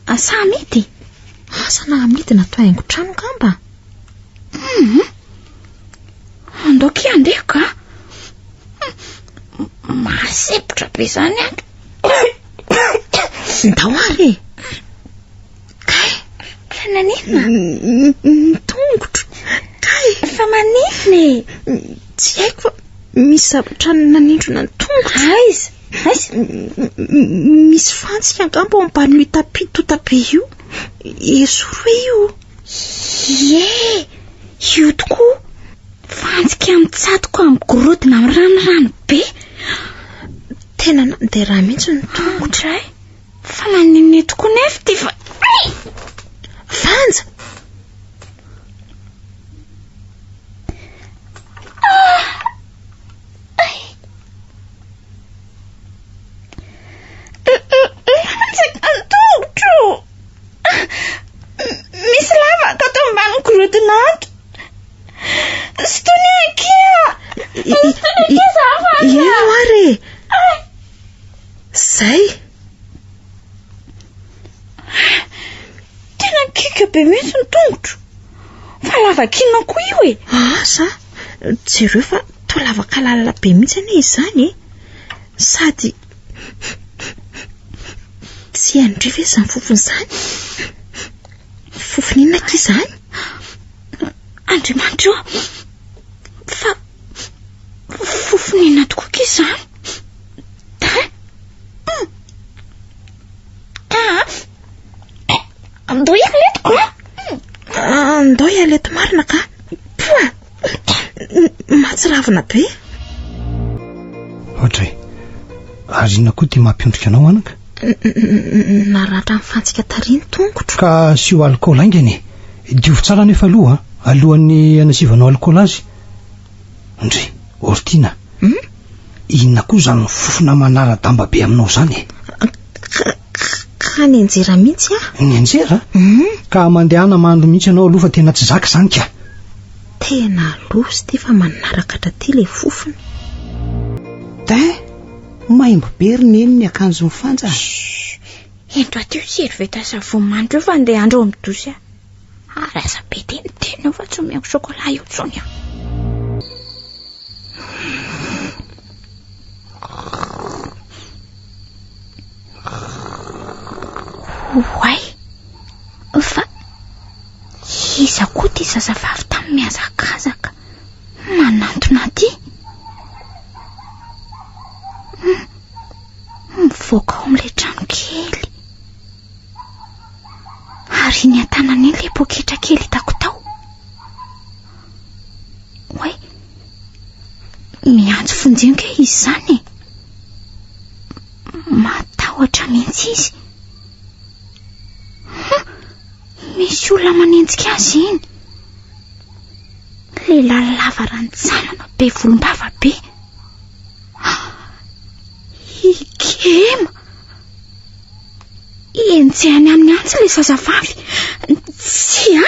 Sa amidy? Asa na amidy na atao haingon-trano angamba. Hum. Andao kia andeha ka. Mahasempotra be izany ato. Ndao ary e. Kay. Fa naninona? Ny tongotro. Kay. Fa maninona e? Tsy haiko fa misy zavatra nanindrona ny tongotro. Aiza? Aiza? Misy fantsika angamba ao ambanin'io tapis tonta be io. Esory hoe io. Ie, io tokoa. Fantsika mitsatoka amin'ny gorodona miranirano be. Tena nandeha rà mihitsy ny tongotro. Ay, fa maninona tokoa nefa ity fa... Ay! Vanja! Latsaka ny tongotro. Misy lavaka ato ambanin'ny gorodona ato. Sintonia akia! Sintonia akia za Vanja! Ino ary e? Zay! Tena kiaka be mihitsy ny tongotro. Fa lavaka inona koa io e? Asa, jereo fa toa lavaka lalina be mihitsy anie izany e. Sady tsy hain-dry ve izany fofona izany? Fofona inona akia izany? Andriamanitra ô! Fa fofona inona tokoa akia izany? Ah! Andao hiala eto ka! Andao hiala eto marina ka! Poa! Mahatsiravina be! Ohatray, ary inona koa ity mampiondrika anao anaka? Naratra ny fantsika tary ny tongotro. Ka asio alikaola haingana e! Diovy tsara anefa aloha an, alohan'ny hanasivanao alikaola azy. Ndry, Ortina, Hmm? inona koa izany fofona manara-damba be aminao izany e? Ka, ka nianjera mihitsy aho. Nianjera? Hmm? Ka mandehana mandro mihitsy ianao aloha fa tena tsy zaka izany ka. Tena loza ity fa manaraka hatraty ilay fofona. Tin, maimbo be ry neny ny akanjon'i Fanja. Shh, ento aty io serviette savon mandry io fa andeha handro ao amin'ny douche aho. Ary aza be teniteny eo fa tsy omeko chocolat eo intsony aho. Oay, fa iza koa ity zazavavy tamy mihazakazaka manantona aty? Mivoaka ao amin'ilay trano kely. Ary iny an-tanana iny ilay poketra kely hitako tao. Oay, miantso vonjeo ange izy izany e. Matahotra mihitsy izy. Misy olona manenjika azy iny. Lehilahy lava rantsanana be volombava be. Ikema! Enjehany amin'ny antsy ilay zazavavy. Tsia!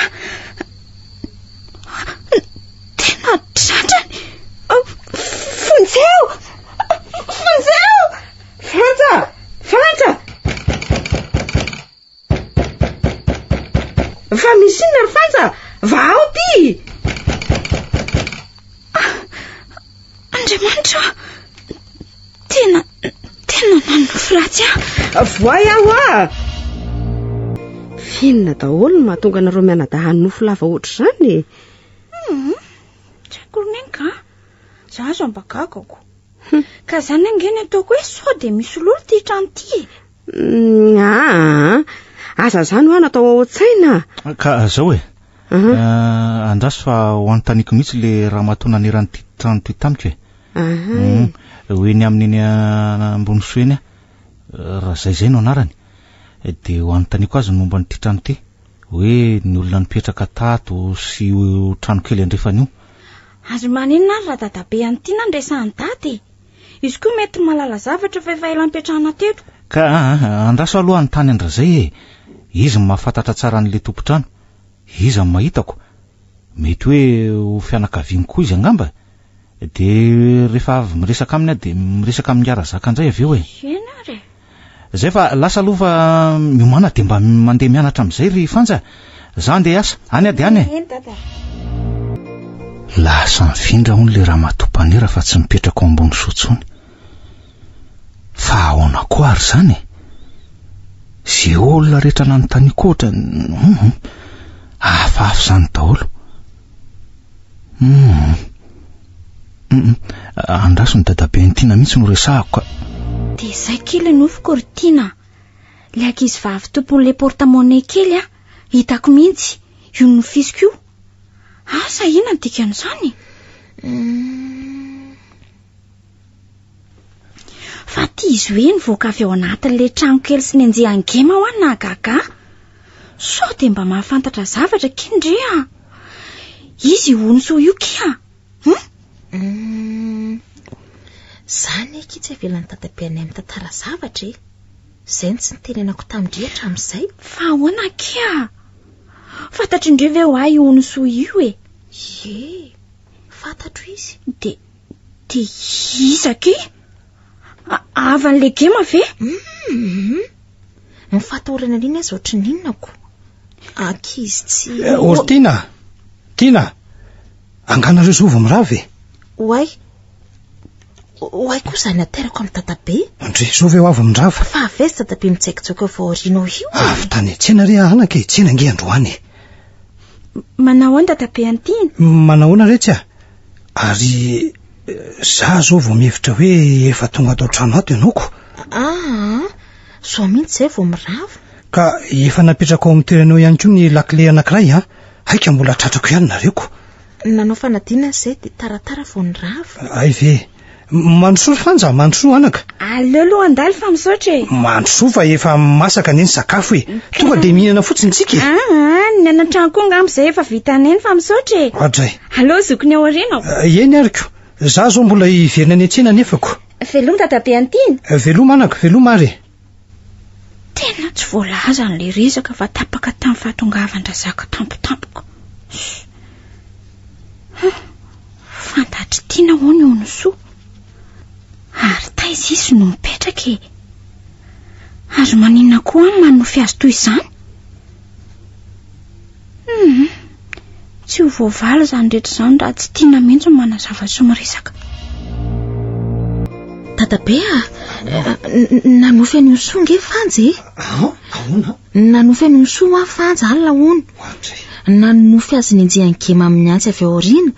Tena tratrany! Vonjeo! Vonjeo! Frantsa! Frantsa! Fa misy inona ry Fanja? Vahao ity! Ah, Andriamanitra ô! Tena, tena nanofy ratsy aho. Voay aho ah! F'inona daholo no mahatonga anareo mianadahy hanofy lava ohatr'izany e? Hmm, tsy haiko ry neny ka. Za aza mba gagako. Ka zany ange ny ataoko hoe sao dia misy lolo ity trano ity e. Mm, aa, aza zany hoa natao ao an-tsaina. Ka zao e. Eh, andraso fa ho anontaniako mihitsy le ramatoa naneran'ity trano ity tamiko e. Ho eny amin'iny Ambonisoa eny aho. Raha zay zay no anarany. Dia ho anontaniako azy ny momba an'ity trano ity. Hoe ny olona nipetraka tato sy io trano kely andrefana io. Ary maninona ary raha dadabe an'i Tiana no resahan'i dada e? Izy koa mety mahalala zavatra fa efa ela nipetrahana teto. Ka andraso aloha hanontany an-dRazay e! Izy no mahafantatra tsara an'ilay tompon-trano. Iza no mahitako? Mety hoe ho fianakaviany koa izy angamba? Dia rehefa avy miresaka aminy aho dia miresaka amin'i Razaka indray avy eo e. Eny ary e. Zay fa lasa aloha fa miomàna dia mba mandeha mianatra amin'izay ry Fanja. Za andeha hiasa. Any aho dia any e. Eny dada. Lasa nifindra hono ilay ramatoa mpanera fa tsy mipetraka ao ambony soa intsony. Fa ahoana koa ary izany e? Ze olona rehetra nanontaniako ohatra hum hafahafa izany daholo. Hum. Hum. Andraso ny dadaben'i Tiana mihitsy no resahako ka. Dia izay kely ny nofiko ry Tiana. Ilay ankizivavy tompon'ilay porte-monnaie kely a, hitako mihitsy, io nofisiko io. Asa inona ny dikan'izany? Hum. Fa ty izy hoe nivoaka avy ao anatin'ilay trano kely sy nenjehan'i Gema hoa nahagaga ahy. Sao dia mba mahafantatra zavatra ki ndry a? Izy io Onisoa io ki a? Hum? Hum. Zany akia tsy avelan'i dadabe anay mitantara zavatra e. Izay no tsy nitenenako tamin-dry hatramin'izay. Fa ahoana akia? Fantatry ndry ve hoa io Onisoa io e? Ie, fantatro izy. Dia Dia iza akia? Havan'ilay gema ve? Hum, ny fahatahorana an'iny aza ohatry ny inona ko. Ankizy tsy... Eh, Ory Tiana! Tiana! Angaha nareo zao vao mirava e? Oay! Oay koa izany aterako amin'i dadabe. Ndry, zao ve ho avy mirava? Fa avy aiza dadabe mitsaikitsaoka vao aorianao io e? Avy tany an-tsena re anaka e, tsena ange androany e. Manao ahoana dadabe an'i Tiana? Manao ahoana retsy a? Ary za zao vao mihevitra hoe efa tonga ato an-trano ato ianao ko. Aa, zao mihitsy izay vao mirava. Ka efa napetrako ao amin'ny toerana eo ihany koa ny lakile anankiray an. Haika mbola tratrako ihany nareo ko. Nanao fanadinana izay dia taratara vao nirava. Hay ve. Mandrosoa ry Fanja, mandrosoa anaka. Aleo aloha handalo fa misaotra e. Mandrosoa fa efa masaka anie ny sakafo e. Tonga dia mihinana fotsiny tsika e. Aa, ny any an-trano koa angamba izay efa vita neny fa misaotra e. Oadray. Aleo zokiny ao aoriana. Eny ary ko. Za zao mbola hiverina any an-tsena anefa ko. Veloma dadabe an'i Tiana. Veloma anaka, veloma ary e. Tena tsy voalazany ilay resaka fa tapaka tamin'ny fahatongavan-dRazaka tampotampoka. Hum, fantatr'i Tiana hono i Onisoa. Ary taiza izy no mipetraka e? Ary maninona koa aho manofy azy toy izany? Hum, tsy ho voavaly izany rehetra izany raha tsy tiana mihitsy ny manazava sy miresaka. Dadabe a, nanofy an'i Onisoa nge Fanja e. Ahoana? Nanofy an'i Onisoa hoa Fanja alina hono. Nanonofy azy nenjehan'i Gema amin'ny antsy avy ao aoriana,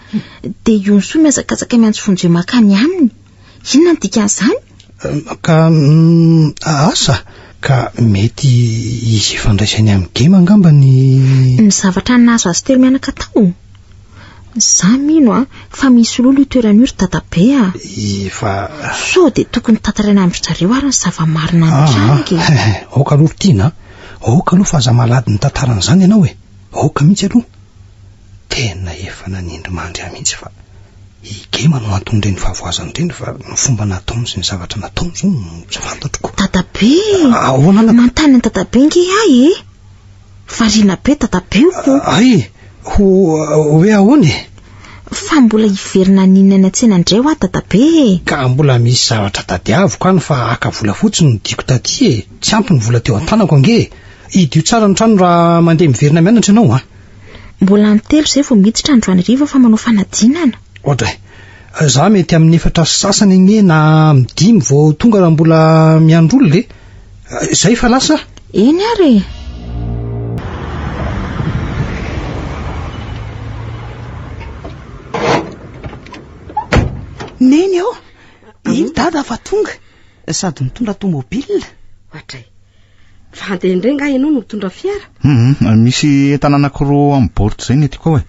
dia i Onisoa mihazakazaka miantso vonjeo mankany aminy. Inona no dikan'izany? Ka asa, ka mety hisy ifandraisany amin'ny gema angamba ny... Ny zavatra nahazo azy telo mianaka tao? Za mino a, fa misy lolo io toerana io ry dadabe a. Efa... Sao dia tokony tantaraina amin-dry zareo ary ny zava-marina nitranga e. Aoka aloha ry Tiana a, aoka aloha fa aza malady ny tantaran'izany ianao e, aoka mihitsy aloha. Tena efa nanindry mandry ahy mihitsy fa i Gema no anton'ireny fahavoazana ireny fa ny fomba nataony sy ny zavatra nataony izao no tsy fantatro ko. Dadabe! Ahoana anaka? Manontany an'i dadabe nge ahy e! Variana be dadabe o! Hay! Ho hoe ahoana e? Fa mbola hiverina haninona any an-tsena indray hoa dadabe e! Ka mbola misy zavatra tadiaviko any fa haka vola fotsiny no diako taty e! Tsy ampy ny vola teo an-tanako ange e! Hidio tsara ny trano raha mandeha miverina mianatra ianao an! Mbola amin'ny telo izay vao miditra androany hariva fa manao fanadinana. Oadray. Za mety amin'ny efatra sy sasany anie na amin'ny dimy vao tonga raha mbola miandry olona e. Izay fa lasa? Eny ary e. Neny ô! Iny Dada fa tonga sady mitondra tomobile. Oadray. Fa handeha indray nga ianao no mitondra fiara? Hum, misy entana anankiroa amin'ny baoritra izay ny entiko ao e.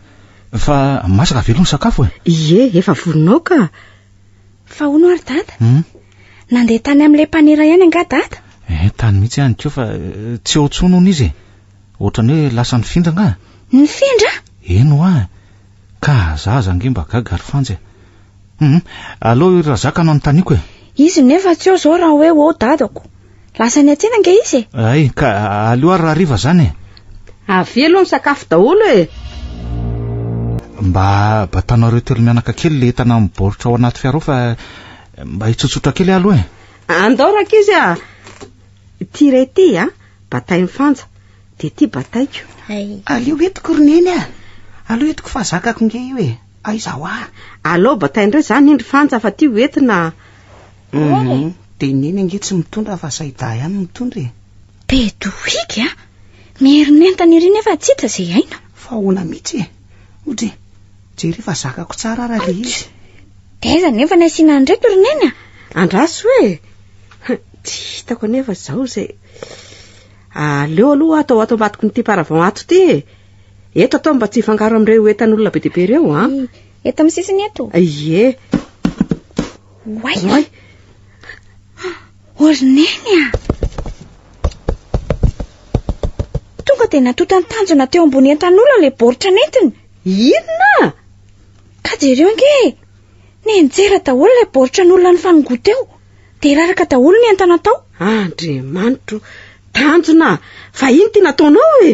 Fa masaka ve aloha ny sakafo e? Ie, efa vonona ao ka. Fa hono ary dada? Hum. Nandeha tany amin'ilay mpanera ihany angaha dada? Eh, tany mihitsy ihany koa fa tsy eo intsony hono izy e. Ohatran'ny hoe lasa nifindra angaha? Nifindra? Eny hoa. Ka za aza ange mba gaga ry Fanja e. Hum, aleo i Razaka no anontaniako e. Izy nefa tsy eo izao raha hoe ao dadako. Lasa niantsena ange izy e. Hay, ka aleo ary rahariva izany e. Avia aloha misakafo daholo e. Mba batanareo telo mianaka kely le entana mibaoritra ao anaty fiara ao fa mba hitsotsotra kely aho aloha e. Andao rankizy a. Ity iray ity a, batain'i Fanja, dia ity bataiko. Aleo entiko ry Neny a! Aleo entiko fa zakako nge io e! Aiza hoa? Aleo bataina indray izany iny ry Fanja fa ity ho entina. Hum, dia Neny ange tsy mitondra fa Saida ihany no mitondra e! Bedohiky a! Miherin'entana ery nefa tsy hita izay aina. Fa ahoana mihitsy e? Odry, jereo fa zakako tsara ara ilay izy. Dia aiza nefa ny asiana an'ireto ry Neny a? Andraso e! Tsy hitako anefa izao izay. Aleo aloha atao ato ambadiky ity paravent ato ity e. Eto atao mba tsy hifangaro amin'ireo entan'olona be dia be ireo an. Eto amin'ny sisiny eto. Ie. Oay. Oay. Ory neny a. Tonga dia natotan'ny tanjona teo ambony entan'olona ilay baoritra nentiny. Inona? Ka jereo ange e. Nianjera daholo ilay baoritra n'olona nifanongoa teo. Dia raraka daholo ny entana tao. Andriamanitro, tanjona, fa ino ty nataonao e?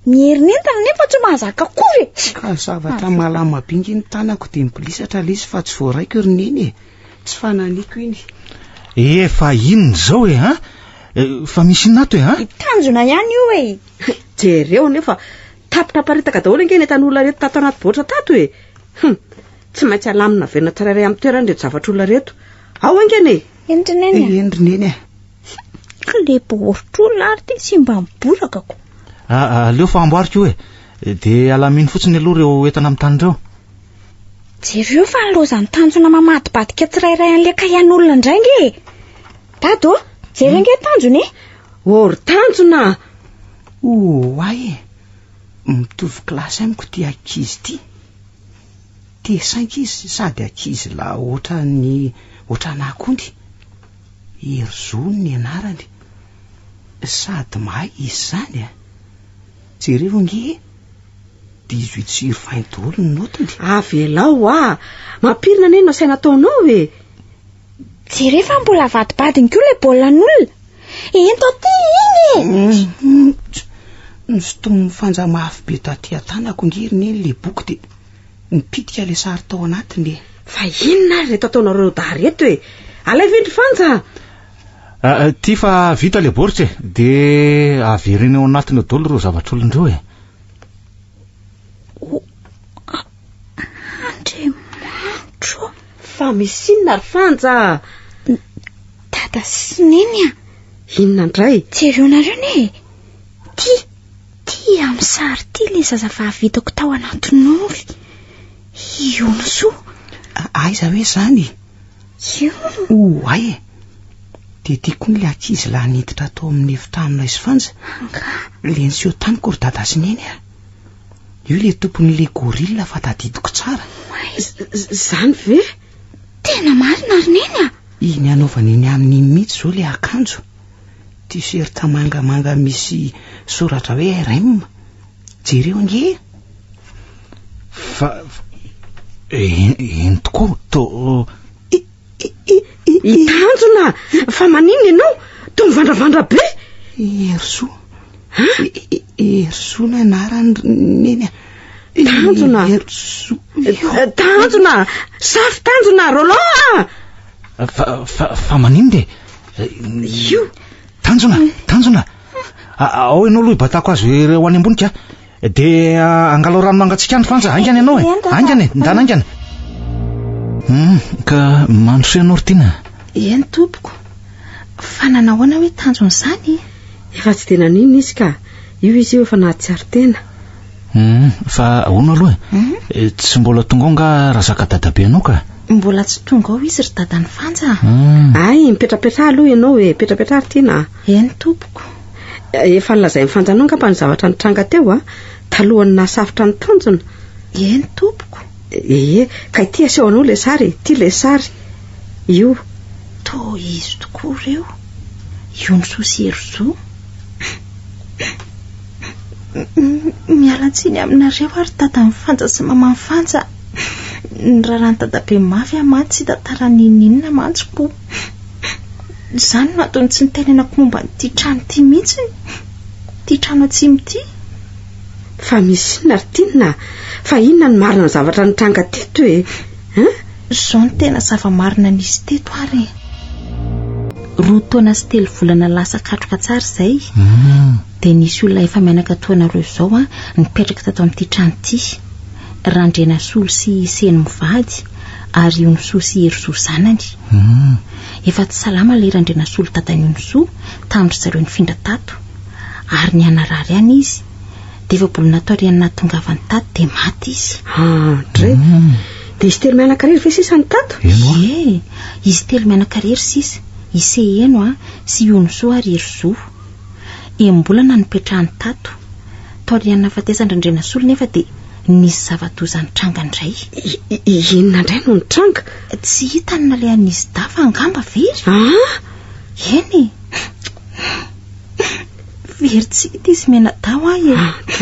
Miherin'entana nefa tsy mahazaka akory e. Ka zavatra malama be nge ny tanako dia mibolisatra ilay izy fa tsy voaraiko ry neny e. Tsy fananiko iny. Eh, fa inona izao e, an? Fa misy inona ato e, an? Tanjona ihany io e. Jereo anefa, tapitra aparitaka daholo ange ny entan'olona reto tato anaty baoritra tato e. Hum, tsy maintsy alamina averina tsirairay amin'ny toerany ireto zavatr'olona ireto. Ao haingana e! Eny ry neny a! Eny ry neny a! Le baoritr'olona ary ty tsy mba miboraka ko. Ah, ah, aleo fa amboariko io e. Dia alamino fotsiny aloha ireo entana amin'ny tany ireo. Jereo fa lozan'ny tanjona mamadibadika tsirairay an'ilay kahian'olona indray nge e. Dado, jereo nge tanjona e. Ô ry tanjona! Oay e! Mitovy kilasy amiko ity ankizy ity. T5 izy sady ankizy lahy ohatran'ny ohatran'ahy kony. Herizo ny anarany. Sady mahay izy izany a. Jereo ange e. 18 sur 20 daholo ny notiny. Avelao hoa! Mampirina anie no asaina ataonao e! Jereo fa mbola avadibadiny koa ilay baolina an'olona. Ento aty iny e! Nosintomin'i Fanja mafy be taty an-tanako ange ry Neny ilay boky dia nipitika ilay sary tao anatiny e! Fa inona ary ireto ataonareo dahy ireto e? Alaivo iny ry Fanja! Ity fa vita ilay baoritra e! Dia avereno ao anatiny ao daholo ireo zavatr'olona ireo e! O, Andriamanitro! Fa misy inona ry Fanja? Dada sy Neny a! Inona indray? Jereonareo anie e! Ty, ty amin'ny sary ty ilay zazavavy hitako tao anaty nofy. I Yonosoa. Aiza hoe izany? Io. Oay e! Dia ty koa ilay ankizy lahy niditra tao amin'ny efitranonay sy Fanja. Angaha? Ilay niseho tamiko ry Dada sy Neny a! Io ilay tompon'ilay gorille fa tadidiko tsara. Oay! Izany ve? Tena marina ry Neny a! Iny anaovany eny aminy iny mihitsy izao ilay akanjo. T-shirt mangamanga misy soratra hoe RM. Jereo ange e! Fa, eny tokoa, to... I Tanjona! Fa maninona ianao? Toa mivandravandra be! Herisoa. Herisoa ny anarany Neny a. Tanjona! Herisoa. Tanjona! Safy Tanjona! Roland a! Fa, fa, fa maninona e? Io! Tanjona! Tanjona! Ao ianao aloha hibatako azy ireo any ambony ka. Dia angalao rano mangatsiaka any Fanja, haingana ianao e. Haingana e, ndana haingana. Hmm, ka mandroso ianao ry Tiana. Eny tompoko. Fa nanao ahoana hoe tanjona izany e? Efa tsy dia naninona izy ka. Io izy io efa nahatsiaro tena. Hmm, fa ahoana aloha e? Hmm? Eh, tsy mbola tonga ao nga razaka dadabe anao ka? Mbola tsy tonga ao izy ry dadan'i Fanja. Hmm. Ay, mipetrapetraha aloha ianao e, mipetrapetraha ry Tiana. Eny tompoko. Efa nolazain'i Fanja anao angamba ny zavatra nitranga teo a, talohan'ny nahasafotra ny tanjona. Eny tompoko. Ee, ka ity aseho anao ilay sary e, ity ilay sary. Io. Toa izy tokoa ireo. Ionosoa sy Herizo. Miala tsiny aminareo ary dadan'i Fanja sy maman'i Fanja. Ny raharahan'i dadabe mafy aho mantsy tsy hitantara n'inon'inona mantsy koa. Izany no antony tsy nitenenako momba an'ity trano ity mihitsy. Ity trano atsimo ity. Fa misy inona ry Tiana? Fa inona no marina ny zavatra nitranga teto e? Hein? Izao no tena zava-marina nisy teto ary e. Roa taona sy telo volana lasa katroka tsara izay, dia nisy olona efa mianaka toa anareo izao an, nipetraka tato amin'ity trano ity. Randrianasolo sy Seny mivady ary Ionosoa sy Herizo zanany. Efa tsy salama ilay Randrianasolo dadan'i Ionosoa tamin-dry zareo nifindra tato. Ary nihanarary ihany izy. Dia efa-bolana taorian'ny nahatongavany tato dia maty izy. Andray! Dia izy telo mianaka irery ve sisa no tato? Ie, izy telo mianaka irery sisa, i Seheno a, sy Ionosoa ary Herizo. Enim-bolana no nipetrahany tato. Taorian'ny nahafatesan-dRandrianasolo nefa dia nisy zava-doza nitranga indray. Inona indray no nitranga? Tsy hita ny nalehan'izy dahy fa angamba very. Ah! Eny e! Very tsy hita izy mianadahy hoa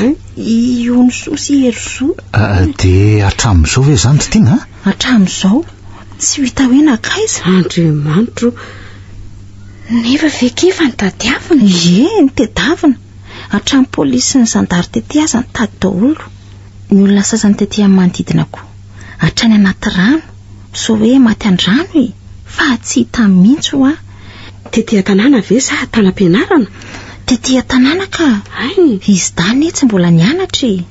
e. I Ionosoa sy Herizo. Dia hatramin'izao ve izany ry Tiana a? Hatramin'izao. Tsy ho hita hoe nankaiza. Andriamanitro. Nefa ve kay efa notadiavina? Ie, notadiavina. Hatramin'ny polisy sy ny zandary tety aza nitady daholo. Ny olona sasany tety amin'ny manodidina koa. Hatrany anaty rano. Sao hoe maty an-drano e! Fa tsy hita mihitsy hoa. Tety an-tanàna ve sa tany am-pianarana? Tety an-tanàna ka! Hay! Izy dahy anie tsy mbola nianatra e!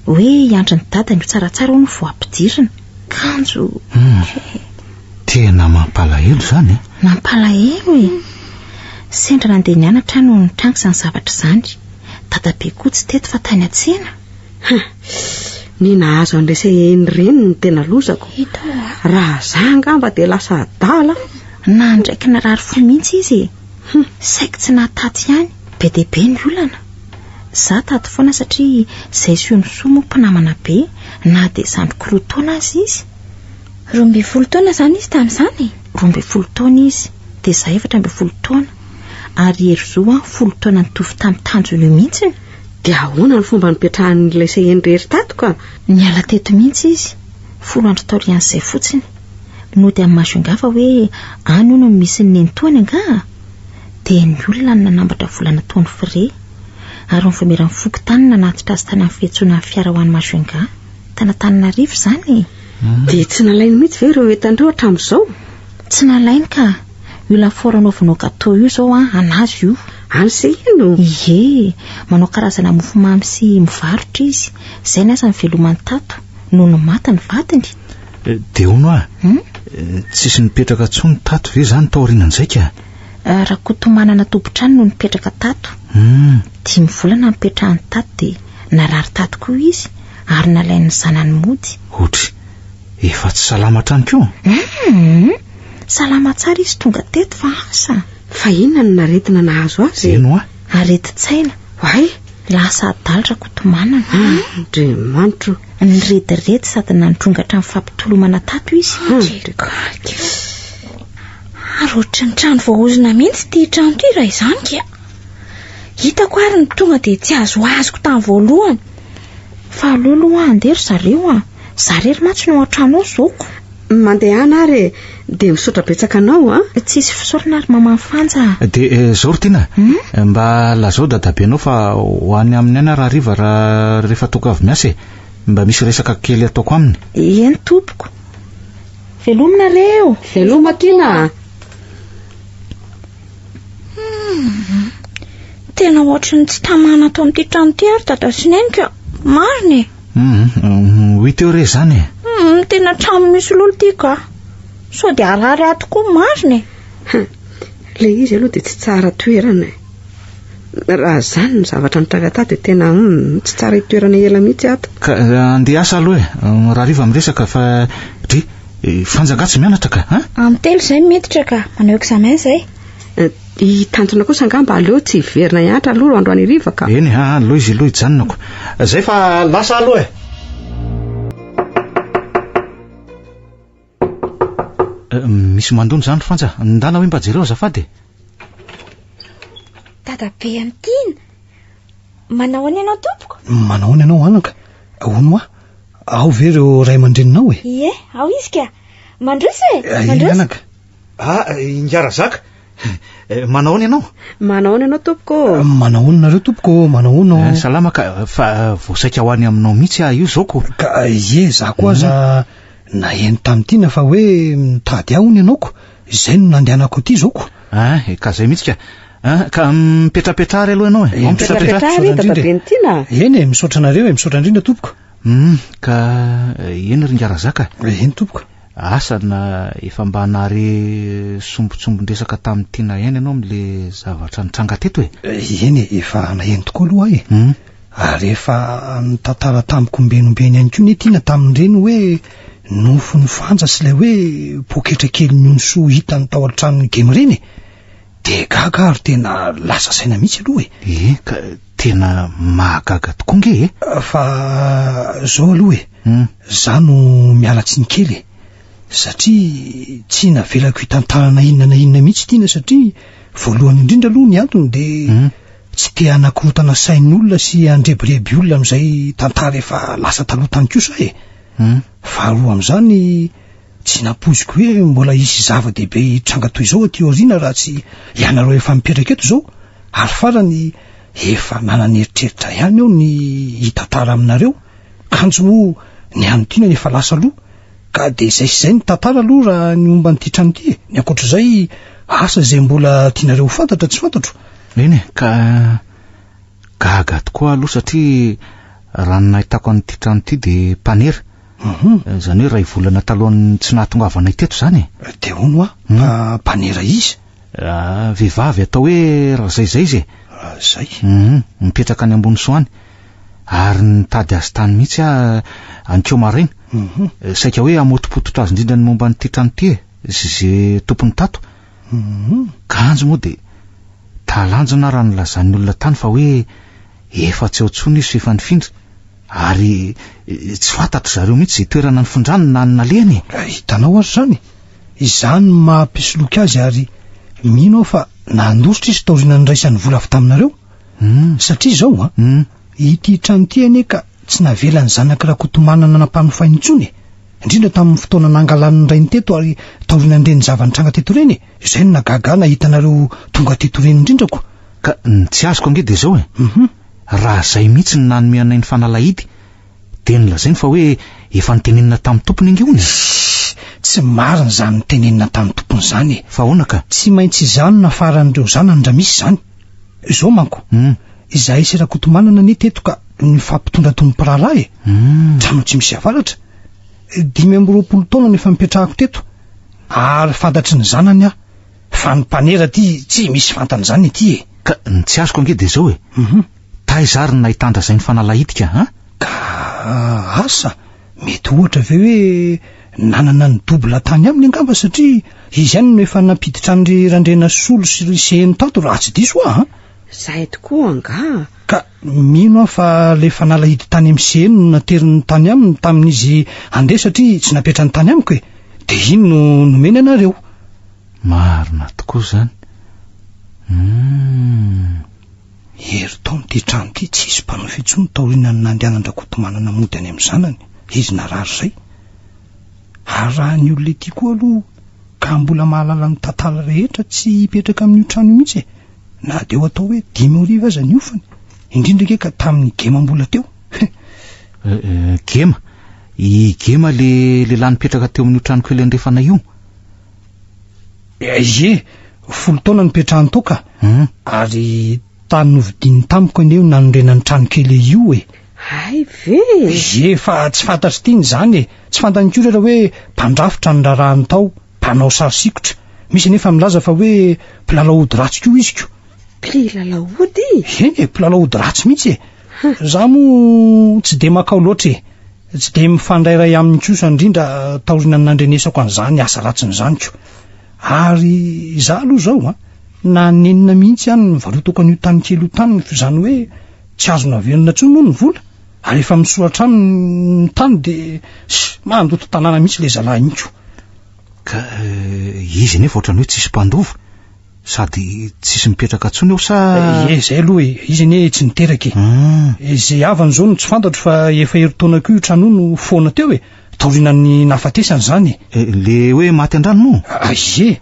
Hoe hiandry ny dadany ho tsaratsara hono vao ampidirina. Kanjo. Hum. Tena mampalahelo izany e! Mampalahelo e! Sendra nandeha nianatra aho no nitranga izany zavatra izany. Dadabe koa tsy teto fa tany an-tsena. Hum. Ny nahazo an'ilay seheny ireny no tena lozako. Hita hoa. Raha za angamba dia lasa adala. Nandraiky narary fo mihitsy izy e. Hum. Saiky tsy nahataty ihany. Be dia be ny olana. Za tato foana satria zay sy Onisoa moa mpinamana be na dia zandriko roa taona aza izy. 12 taona izany izy tamin'izany e? 12 taona izy, dia za 14 taona. Ary Herizo an, folo taona nitovy tamin'ny tanjona io mihitsiny. Dia ahoana ny fomba nipetrahan'ilay seheny irery tato ka? Niala teto mihitsy izy, folo andro taorian'izay fotsiny. Nody any Majunga fa hoe any hono no misy ny nenitoany angaha? Dia ny olona no nanambatra vola nataony frais. Ary ny vaomieran'ny fokontany no nanatitra azy tany amin'ny fiantsonan'ny fiara ho any Majunga. Tany Antananarivo izany e! Dia tsy nalainy mihitsy ve ireo entana ireo hatramin'izao? Tsy nalainy ka! Io lafaoro anaovanao gâteau io izao an, an'azy io. Any se ino? Ie, manao karazana mofomamy sy mivarotra izy. Izay ny asa nivelomany tato, nony maty ny vadiny. Dia hono hoa, tsisy nipetraka intsony tato ve izany taorianan'izay ka? Rakotomanana tompon-trano no nipetraka tato. Dimy volana nipetrahany tato dia narary tato koa izy ary nalain'ny zanany mody. Ohatry, efa tsy salama hatrany koa? Hum! Salama tsara izy tonga teto fa asa. Fa inona no aretina nahazo azy e? Eny hoa. Aretin-tsaina. Oay! Lasa adala Rakotomanana. Andriamanitro. Nirediredy sady nandrongatra ny fampitolomana tato izy. Andriamanitra. Ary ohatry ny trano voaozona mihitsy ity trano ity raha izany ka. Hitako ary ny tonga dia tsy azoazoko tamin'ny voalohany. Fa aleo aloha handeha ry zareo a. Za irery mantsy no ao an-trano ao zoko. Mandehana ary e! Dia misaotra betsaka anao a! Tsisy fisaorana ry maman Fanja a! Dia izao ry Tiana, mba lazao dadabenao fa ho any aminy any aho rahariva raha rehefa tonga avy miasa e! Mba misy resaka kely ataoko aminy. Eny tompoko. Veloma nareo! Veloma Tiana a! Hum, tena ohatry ny tsy tamana ato amin'ity trano ity ary dada sy neny ka. Marina e! Hum, ho hita eo re izany e! Hum, tena trano misy lolo ity ka. Sao dia harary ato koa marina e! Hum, ilay izy aloha dia tsy tsara toerana e. Raha izany ny zavatra nitranga tato dia tena hum, tsy tsara itoerana ela mihitsy ato. Ka andeha hiasa aloha e, rahariva miresaka fa dry. Fanja angaha tsy mianatra ka an? Amin'ny telo izay miditra ka, manao examen izay. I Tanjona kosa angamba aleo tsy hiverina hianatra aloha androany hariva ka. Eny a, aleo izy aloha hijanonako. Zay fa lasa aloha e. Misy mandona izany ry Fanja. Ndana hoe mba jereo azafady e. dadabe an'i Tiana. Manao ahoana ianao tompoko? Manao ahoana ianao anaka? Hono hoa, ao ve ireo ray aman-dreninao e? Ie, ao izy ka. Mandroso e! Eny Mandroso. anaka. Ah, Ingahy Razaka. Manao ahoana ianao? Manao ahoana ianao tompoko ô? Manao ahoana nareo tompoko ô? Manao ahoana ô? Salama ka, fa vao saika ho any aminao mihitsy aho io izao ko. Ka ie, za koa aza naheno tamin'i Tiana fa hoe mitady ahy hono ianao ko. Izay no nandehanako aty izao ko. Ah, ka izay mihitsy ka. Ah, ka mipetrapetraha ary aloha ianao e. Eny, Mipetrapetraha ary dadaben'i Tiana. Eny e, misaotra anareo e, misaotra indrindra tompoko. Hum, ka eny ry Ingahy Razaka. Eny tompoko. Asa na efa mba nahare sombintsombin-dresaka tamin'i Tiana ihany ianao amin'ilay zavatra nitranga teto e? Eny e, efa naheno tokoa aloha aho e. Ary efa nitantara tamiko ombenombeny ihany koa anie Tiana tamin'ireny hoe nofon'i Fanja sy ilay hoe poketra kelin'i Onisoa hitany tao an-tranon'i Gemy ireny e. Dia gaga aho ary tena lasa saina mihitsy aloha e. Ie, ka tena mahagaga tokoa nge e. Fa zao aloha e, za no miala tsiny kely e, satria tsy navelako hitantarana inona na inona mihitsy Tiana satria voalohany indrindra aloha ny antony dia tsy te hanakorontana sain'olona sy handrebireby olona amin'izay tantara efa lasa taloha tany kosa e. Faharoa amin'izany tsy nampoiziko hoe mbola hisy zava-dehibe hitranga toy izao aty aoriana raha tsy ianareo efa mipetraka eto izao, ary farany efa nanan'eritreritra ihany aho ny hitantara aminareo, kanjo moa ny an'i Tiana efa lasa aloha, ka dia izay sy izay ny tantara aloha raha ny momba an'ity trano ity e, ny ankoatr'izay asa izay mbola tianareo ho fantatra tsy fantatro. Eny e, ka gaga tokoa aho aloha satria raha ny nahitako an'ity trano ity dia mpanera. Izany hoe iray volana talohan'ny tsy nahatongavanay teto izany e. Dia hono hoa, mpanera iza? Vehivavy atao hoe Razaizay izy e. Razay? Mipetraka any Ambonisoa any. Ary nitady azy tany mihitsy aho anikeo maraina. Saika hoe hamotopototra azy indrindra ny momba an'ity trano ity e, sy izay tompony tato. Kanjo moa dia talanjona raha nilazan'ny olona tany fa hoe efa tsy ao intsony izy fa efa nifindra. Ary tsy fantatry zareo mihitsy izay toerana nifindrany na ny nalehany e! Hitanao ary izany e! Izany no maha mpisoloky azy ary mino aho fa nandositra izy taorian'ny niraisany vola avy taminareo. Satria izao an, ity trano ity anie ka tsy navelan'ny zanak'i Rakotomanana nampanofaina intsony e! Indrindra tamin'ny fotoana nangalany ny rainy teto ary taorian'ireny zava-nitranga teto ireny e! Izay no nahagaga ahy nahita anareo tonga teto ireny indrindra ko! Ka ny tsy azoko ange dia izao e! Raha izay mihitsy no nanome anay ny fanalahidy dia nolazainy fa hoe efa notenenina tamin'ny tompony ange hono e! Tsy marina izany notenenina tamin'ny tompony izany e! Fa ahoana ka? Tsy maintsy izany no nafaran'ireo zanany raha misy izany. Izao manko, izahay sy Rakotomanana anie teto ka nifampitondra toy ny mpirahalahy e! Trano tsy misy avaratra. 25 taona no efa nipetrahako teto ary fantatry ny zanany aho. Fa ny mpanera aty tsy misy fantany izany ity e! Ka ny tsy azoko ange dia izao e! Taiza ary no nahitan-dRazainy fanalahidika an? Ka asa, mety ohatra ve hoe nanana ny double tany aminy angamba satria izy ihany no efa nampiditra an-dry Randrianasolo sy ry Seheno tato raha tsy diso aho an! Izay tokoa angaha? Ka mino aho fa ilay fanalahidy tany amin'i Seheno no nateriny tany aminy tamin'izy handeha satria tsy napetrany tany amiko e! Dia iny no nomeny anareo. Marina tokoa izany. Humm. Herintaona ity trano ity tsy hisy mpanofy intsony taorian'ny nandehanan-dRakotomanana mody any amin'ny zanany, izy narary izay. Ary raha ny olona ety koa aloha ka mbola mahalala ny tantara rehetra tsy hipetraka amin'io trano io mihitsy e! Na dia ho atao hoe 5 arivo aza ny hofany, indrindra ange ka tamin'ny Gema mbola teo. Gema? I Gema le lehilahy nipetraka teo amin'io trano kely andrefana io? Ie, folo taona nipetrahany tao ka. Ary tany novidiany tamiko anie io nanorenany trano kely io e. Hay ve? Ie, fa tsy fantatr'i Tiana izany e. Tsy fantany koa raha hoe mpandrafitra ny raharahany tao, mpanao sary sikotra. Misy anefa milaza fa hoe mpilalao ody ratsy koa izy ko. Mpilalao ody? Eny e, mpilalao ody ratsy mihitsy e. Za moa tsy dia makao loatra e. Tsy dia mifandrairay aminy kosa indrindra taorian'ny nandrenesako an'izany asa ratsiny izany ko. Ary izaho aloha izao an, na nenina mihitsy aho ny nivarotako an'io tany kely io tany fa izany hoe tsy azo naverina intsony moa ny vola ary efa misoratra aminy ny tany dia mandoto tanàna mihitsy ilay zalahy iny ko. Ka izy anefa ohatran'ny hoe tsisy mpandova. Sady tsisy mipetraka intsony eo sa? Ie, izay aloha e. Izy anie tsy niteraka e. Izay havany izao no tsy fantatro fa efa herintaona koa io trano io no foana teo e. Taorianan'ny nahafatesany izany e. Le hoe maty an-drano moa? Ah, ie.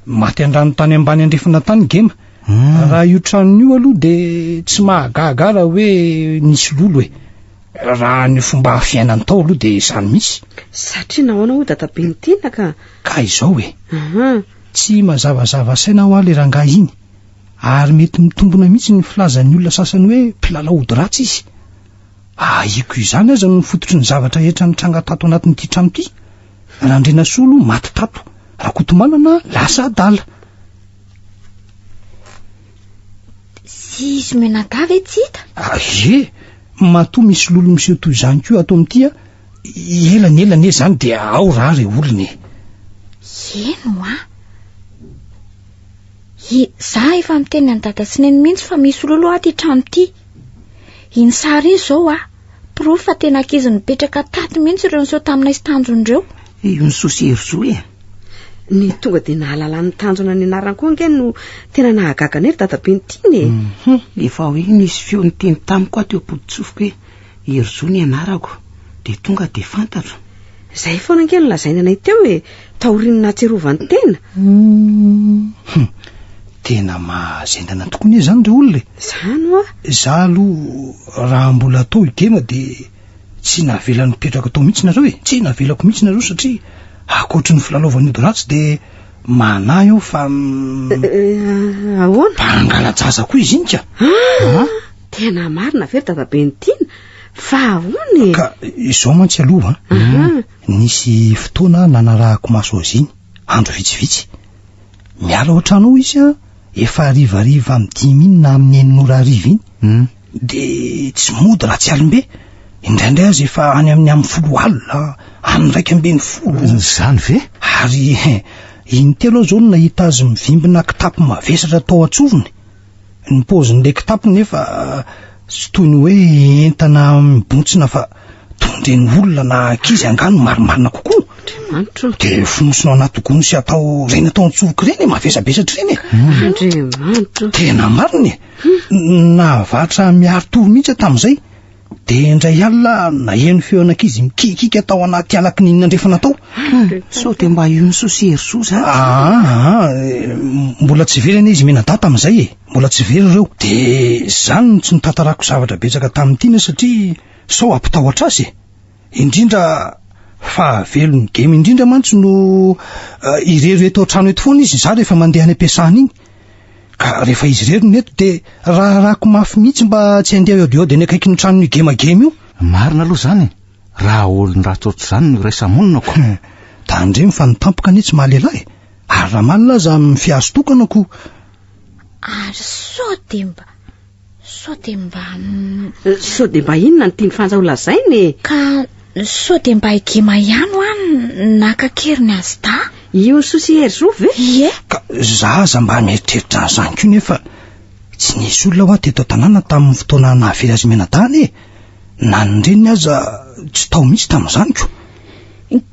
Maty an-drano tany ambany andrefana tany Gema. Raha io tranony io aloha dia tsy mahagaga ahy raha hoe nisy lolo e. Raha ny fomba fiainany tao aloha dia izany mihitsy. Satria nahoana hoy dadaben'i Tiana ka? Ka izao e. Tsy mazavazava saina hoa le rangahy iny. Ary mety mitombina mihitsy ny filazan'ny olona sasany hoe mpilalao ody ratsy izy. Ahiako izany aza no fototry ny zavatra rehetra nitranga tato anatin'ity trano ity. Randrianasolo maty tato, Rakotomanana lasa adala. Sy izy mianadahy ve tsy hita? Ah, ie, matoa misy lolo miseho toy izany koa ato amin'ity a, ela ny ela anie izany dia ao raha re olona e. Eny hoa. I, za efa miteny an'i dada sy neny mihitsy fa misy lolo ato ity trano ity. Iny sary iny izao a, porofo fa tena ankizy nipetraka tato mihitsy ireo niseho taminay sy tanjona ireo. Io ny soa sy hery zo e. Ny tonga dia nahalalan'ny tanjona ny anarany koa ange no tena nahagaga anay ry dadabe Tiana e. Mhm. Efa hoe nisy feo niteny tamiko aho teo am-pototsofiko hoe Herizo ny anarako, dia tonga dia fantatro. Izay foana ange no lazainy anay teo e, taorian'ny nahatsiarovany tena. Hum, tena mahazendana tokoa anie izany ry olona e. Izany hoa. Izaho aloha raha mbola tao i Gema dia tsy navela nipetraka tao mihitsy nareo e, tsy navelako mihitsy nareo satria ankoatry ny filalaovany ody ratsy dia manahy aho fa ahoana? Mpangala-jaza koa izy iny ka. Ah! Tena marina ve ry dadaben'i Tiana? Fa ahoana e? Ka izao mantsy aloha an, nisy fotoana nanarahako maso azy iny, andro vitsivitsy. Miala ao an-trano ao izy an, efa harivariva amin'ny dimy iny na amin'ny enina ora hariva iny. Hmm. Dia tsy mody raha tsy alim-be. Indraindray aza efa any amin'ny amin'ny folo alina, amin'ny 11. Izany ve? Ary intelo aho izao no nahita azy mivimbina kitapo mavesatra tao an-tsofiny. Ny paozin'ilay kitapo nefa tsy toy ny hoe entana mibontsina fa tondren'ny olona na ankizy angaha no marimarina kokoa. Andriamanitra o. Dia fonosina ao anaty gony sy atao ireny atao an-tsoroka ireny e, mavesabesatra ireny e. Andriamanitra o. Tena marina e. Nahavatra miari-tory mihitsy aho tamin'izay. Dia indray alina naheno feon'ankizy mikiakiaka tao anaty ala kininina andrefana tao. Sao dia mba io ny soa sy hery soa izany? Aa, mbola tsy very anie izy mianadahy tamin'izay e. Mbola tsy very ireo. Dia izany no tsy nitantarako zavatra betsaka tamin'i Tiana satria sao hampitahotra azy e. Indrindra fahavelon'ny game indrindra mantsy no irery eto an-trano eto foana izy, izaho rehefa mandeha any am-piasana iny. Ka rehefa izy irery no eto dia raharahako mafy mihitsy mba tsy handeha hiodiody eny akaikin'ny tranon'io gemagema io. Marina aloha izany e! Raha olon-dratsy ohatr'izany no iraisa-monina ko. Tandremo fa ny tampoka anie tsy mahalehilahy e! Ary raha malina aza amin'ny fihazo tokana ko. Ary sao dia mba, sao dia mba. Sao dia mba inona no tian'i Fanja ho lazaina e? Ka sao dia mba i Gema ihany hoa no naka an-keriny azy dahy? Io soa sy hery zo ve? Ie. Ka za aza mba mieritreritra an'izany koa nefa tsy nisy olona hoa teto an-tanàna tamin'ny fotoana nahavery azy mianadahy anie e! Na ny reniny aza tsy tao mihitsy tamin'izany ko.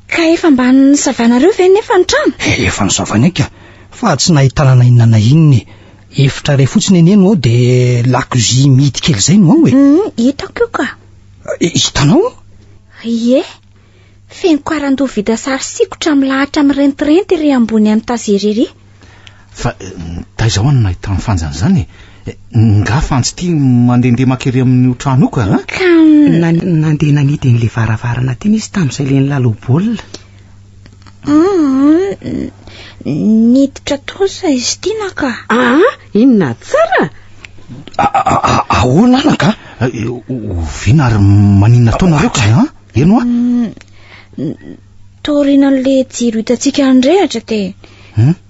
Ka efa mba nosavanareo ve nefa ny trano? Efa nosavainay ka, fa tsy nahitana na inona na inona e! Efitra iray fotsiny anie no ao dia lakozia mihidy kely izay no ao e! Hum, hitako io ka. Hitanao? Ie. Feno karandoha vita sary sikotra milahatra mirentirenty ery ambony amin'ny tazera ery. Fa taiza ho'a no nahitan'i Fanja an'izany e? Nga Fanja ity mandehandeha maka ery amin'io trano io ka a? Ka. Nandeha nanidy an'ilay varavarana teny izy tamin'izay ilay nilalao baolina. Hum, niditra tosa izy ity naka. Aa, inona tsara? Ahoana anaka? Oviana ary maninona atao nareo ka a? Eny hoa. Taorianan'ilay jiro hitantsika nirehitra dia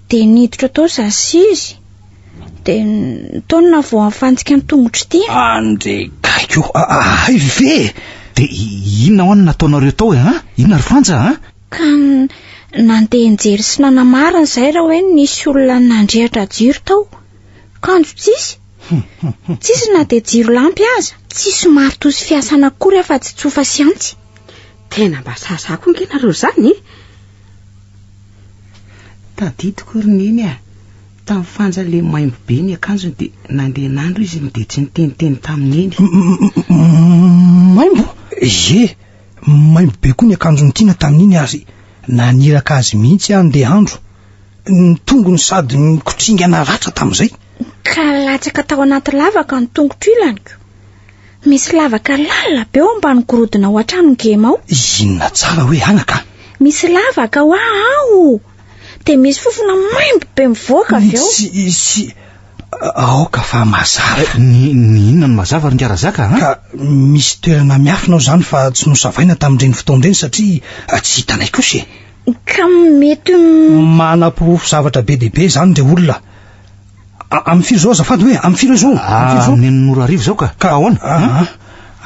dia niditra tao za sy izy. Dia tao no nahavoafantsika ny tongotro ity. Andre gaigy ô, hay ve? Dia inona hoa no nataonareo tao e, an? Inona ry Fanja an? Ka nandeha nijery sy nanamarina izahay raha hoe nisy olona nandrehitra jiro tao. Kanjo tsisy. Tsisy na dia jiro lampy aza. Tsisy maritoa sy fiasana akory afa-tsy tsofa sy antsy. Tena mba sahasaha koa ange nareo izany e! Tadidiko ry Neny a! Hitan'i Fanja le maimbo be ny akanjony dia nandeha nandro izy dia tsy niteniteny tamin'i Neny. Maimbo? Ie, maimbo be koa ny akanjon'i Tiana tamin'iny ary naniraka azy mihitsy aho handeha handro. Ny tongony sady nikotringana ratra tamin'izay. Ka latsaka tao anaty lavaka ny tongotro ilaniko. Misy lavaka lalina be ao ambany gorodona ao an-tranon'i Gema ao. Inona tsara hoe anaka? Misy lavaka hoa ao. Dia misy fofona maimbo be mivoaka avy ao. Tsy, tsy, aoka fa mazava. Eh, ny, ny inona no mazava ry Ngarazaka a? Ka misy toerana miafina ao izany fa tsy nosavaina tamin'ireny fotoana ireny satria tsy hitanay kosa e. Ka mety. Manaporofo zavatra be dia be izany ireo olona. Amin'ny firy izao azafady hoe? Amin'ny firy izao? Ah, amin'ny enina ora hariva izao ka. Ka ahoana? Ah, ah.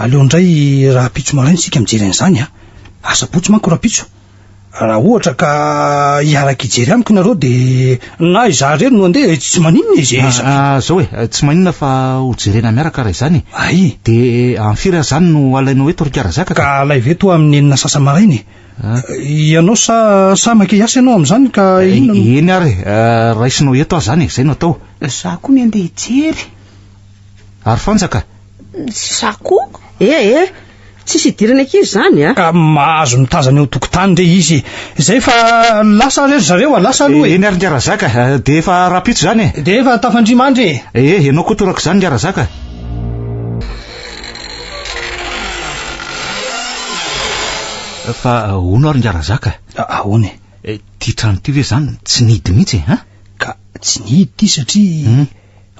Aleo indray rahampitso maraina isika mijery an'izany a. Asabotsy manko rahampitso. Raha ohatra ka hiaraka hijery amiko nareo dia na izaho irery no handeha tsy maninona izy. Ah, ah, zao e, tsy maninona fa ho jerena miaraka raha izany e. Ay. Dia amin'ny firy ary izany no alainao eto ry Karazaka ka? Ka alaivo eto amin'ny enina sasa-maraina e. Ianao sa sa maika hiasa ianao amin'izany ka inona no. Eny ary e, raisinao eto aho izany e, izay no atao. Za koa ny andeha hijery. Ary Fanja ka? Za koa? Eh eh, tsisy idirana ankizy izany a. Ka mahazo mitazana eo an-tokotany re izy e. Izay fa lasa re ry zareo a, lasa aloha e. Eny ary Ingahy Razaka, dia efa rahampitso izany e. Dia efa tafandria-mandry e. Eh, ianao koa torak'izany Ingahy Razaka. Fa hono ary Ingahy Razaka? Ahoana e? Eh, ity trano ity ve izany tsy nihidy mihitsy e, ha? Ka tsy nihidy ity satria hmm.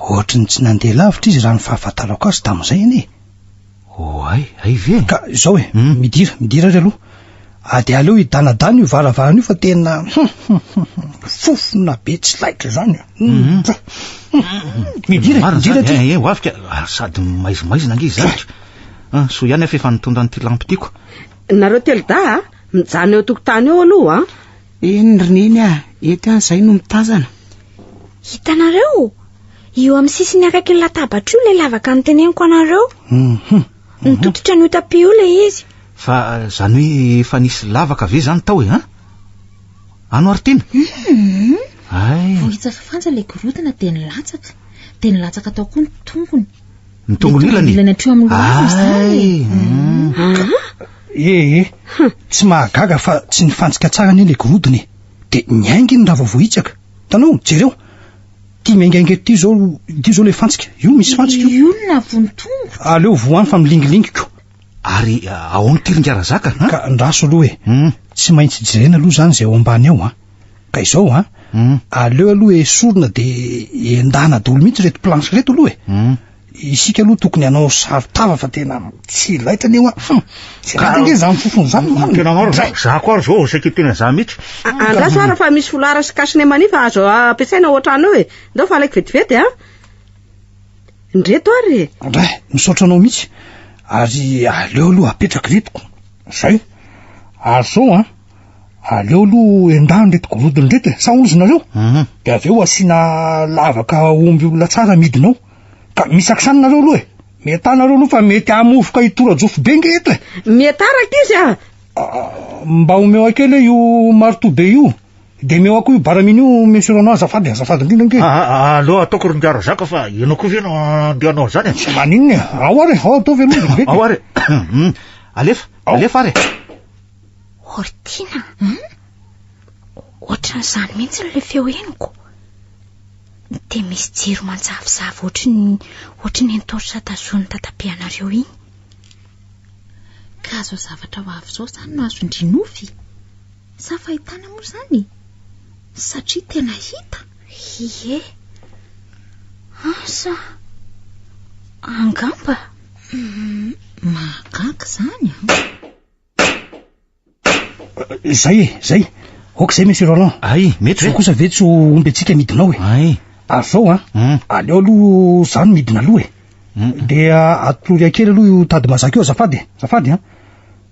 ohatry ny tsy nandeha lavitra izy raha ny fahafantarako azy tamin'izay anie. Oay, hay ve? Ka izao e, hmm. midira, midira ary aloha. Ady aleo hidanadana io varavarana io fa tena fofona be tsy laitra izany. Hmm. Midira, midira ty. Eh, ho avy ka ah, sady maizimaizina ange izany. Ah, soa ihany aho fa efa nitondra an'ity lampy tiako. Nareo telo dahy a, mijanona eo an-tokotany eo aloha a. Eny ry neny a, eto ihany izahay no mitazana. Hitanareo? Io amin'ny sisiny akaikin'ny latabatra io ilay lavaka noteneniko anareo. Mhm. Nitototra an'io tapis io ilay izy. Fa izany hoe efa nisy lavaka ve izany tao e, an? Ano ary tiana? Mhm. Ay. Voahitsaka fanja ilay gorodona dia nilatsaka. Dia nilatsaka tao koa ny tongony. Ny tongony ilany? Ilany hatreo amin'ny lohany izany. Ay. Mm. Ee, e, tsy mahagaga fa tsy nifantsika tsara anie ilay gorodona e. Dia niainga iny raha vao voahitsaka. Hitanao, jereo. Ity miaingainga eto ity izao, ity izao ilay fantsika. Io misy fantsika io. Io no nahavoa ny tongotro. Aleo voa any fa milingilingiko. Ary ahoana ity ry Ingahy Razaka an? Ka andraso aloha e. Hmm. Tsy maintsy jerena aloha izany izay ao ambany ao an. Ka izao an, Hmm. aleo aloha esorina dia endana daholo mihitsy ireto planche ireto aloha e. Hmm. Isika aloha tokony hanao saron-tava fa tena tsy laitra anie hoa. Hum, Tsy laitra ange izany fofona izany marina. Tena marina. Za koa ary izao saika tena za mihitsy. Andraso ary fa misy foulard sy cache-nez manify azo ampiasaina ao an-trano ao e. Ndao fa alaiko vetivety a. Ndreto ary e. Ndray, misaotra anao mihitsy. Ary aleo aloha apetraka ireto ko. Zay. Ary zao an, aleo aloha endahana ireto gorodona ireto e. Sa hozy nareo? Mhm. Dia avy eo asiana lavaka omby olona tsara amidina ao. Ka misakisana nareo aloha e. Mietaha nareo aloha fa mety hamovoka hitora-jofo be nge eto e. Mietaha rankizy a. Ah, mba omeo ahy kely io marteau be io. Dia omeo ahy koa io baramina io monsieur Ronan azafady, azafady indrindra ange. Ah, ah, aleo ataoko ry Ingahy Razaka fa ianao koa ve no andeha hanao an'izany e? Tsy maninona e. Ao ary e, ao ataovy aloha vetivety. Ao ary e. Hmm. Alefa, alefa ary e. Hortiana, hmm? Ohatran'izany mihitsy ilay feo henoko. Dia misy jiro manjavozavo ohatry ny ohatry ny entorsa tazonin'ny dadabeanareo iny. Ka izao zavatra ho avy izao izany no azon-dry nofy? Sa fahitana moa izany? Satria tena hita? Ie. Asa. Angamba. Mahagaga izany an. Zay e, zay. Ok zay Monsieur Roland. Ay, mety ve? Zao kosa ve tsy ho omby antsika midina ao e. Ay. Ary zao an, hmm. aleo aloha za no midina aloha e. Hmm. Dia atory kely aloha io tady mazaka io azafady e, azafady an.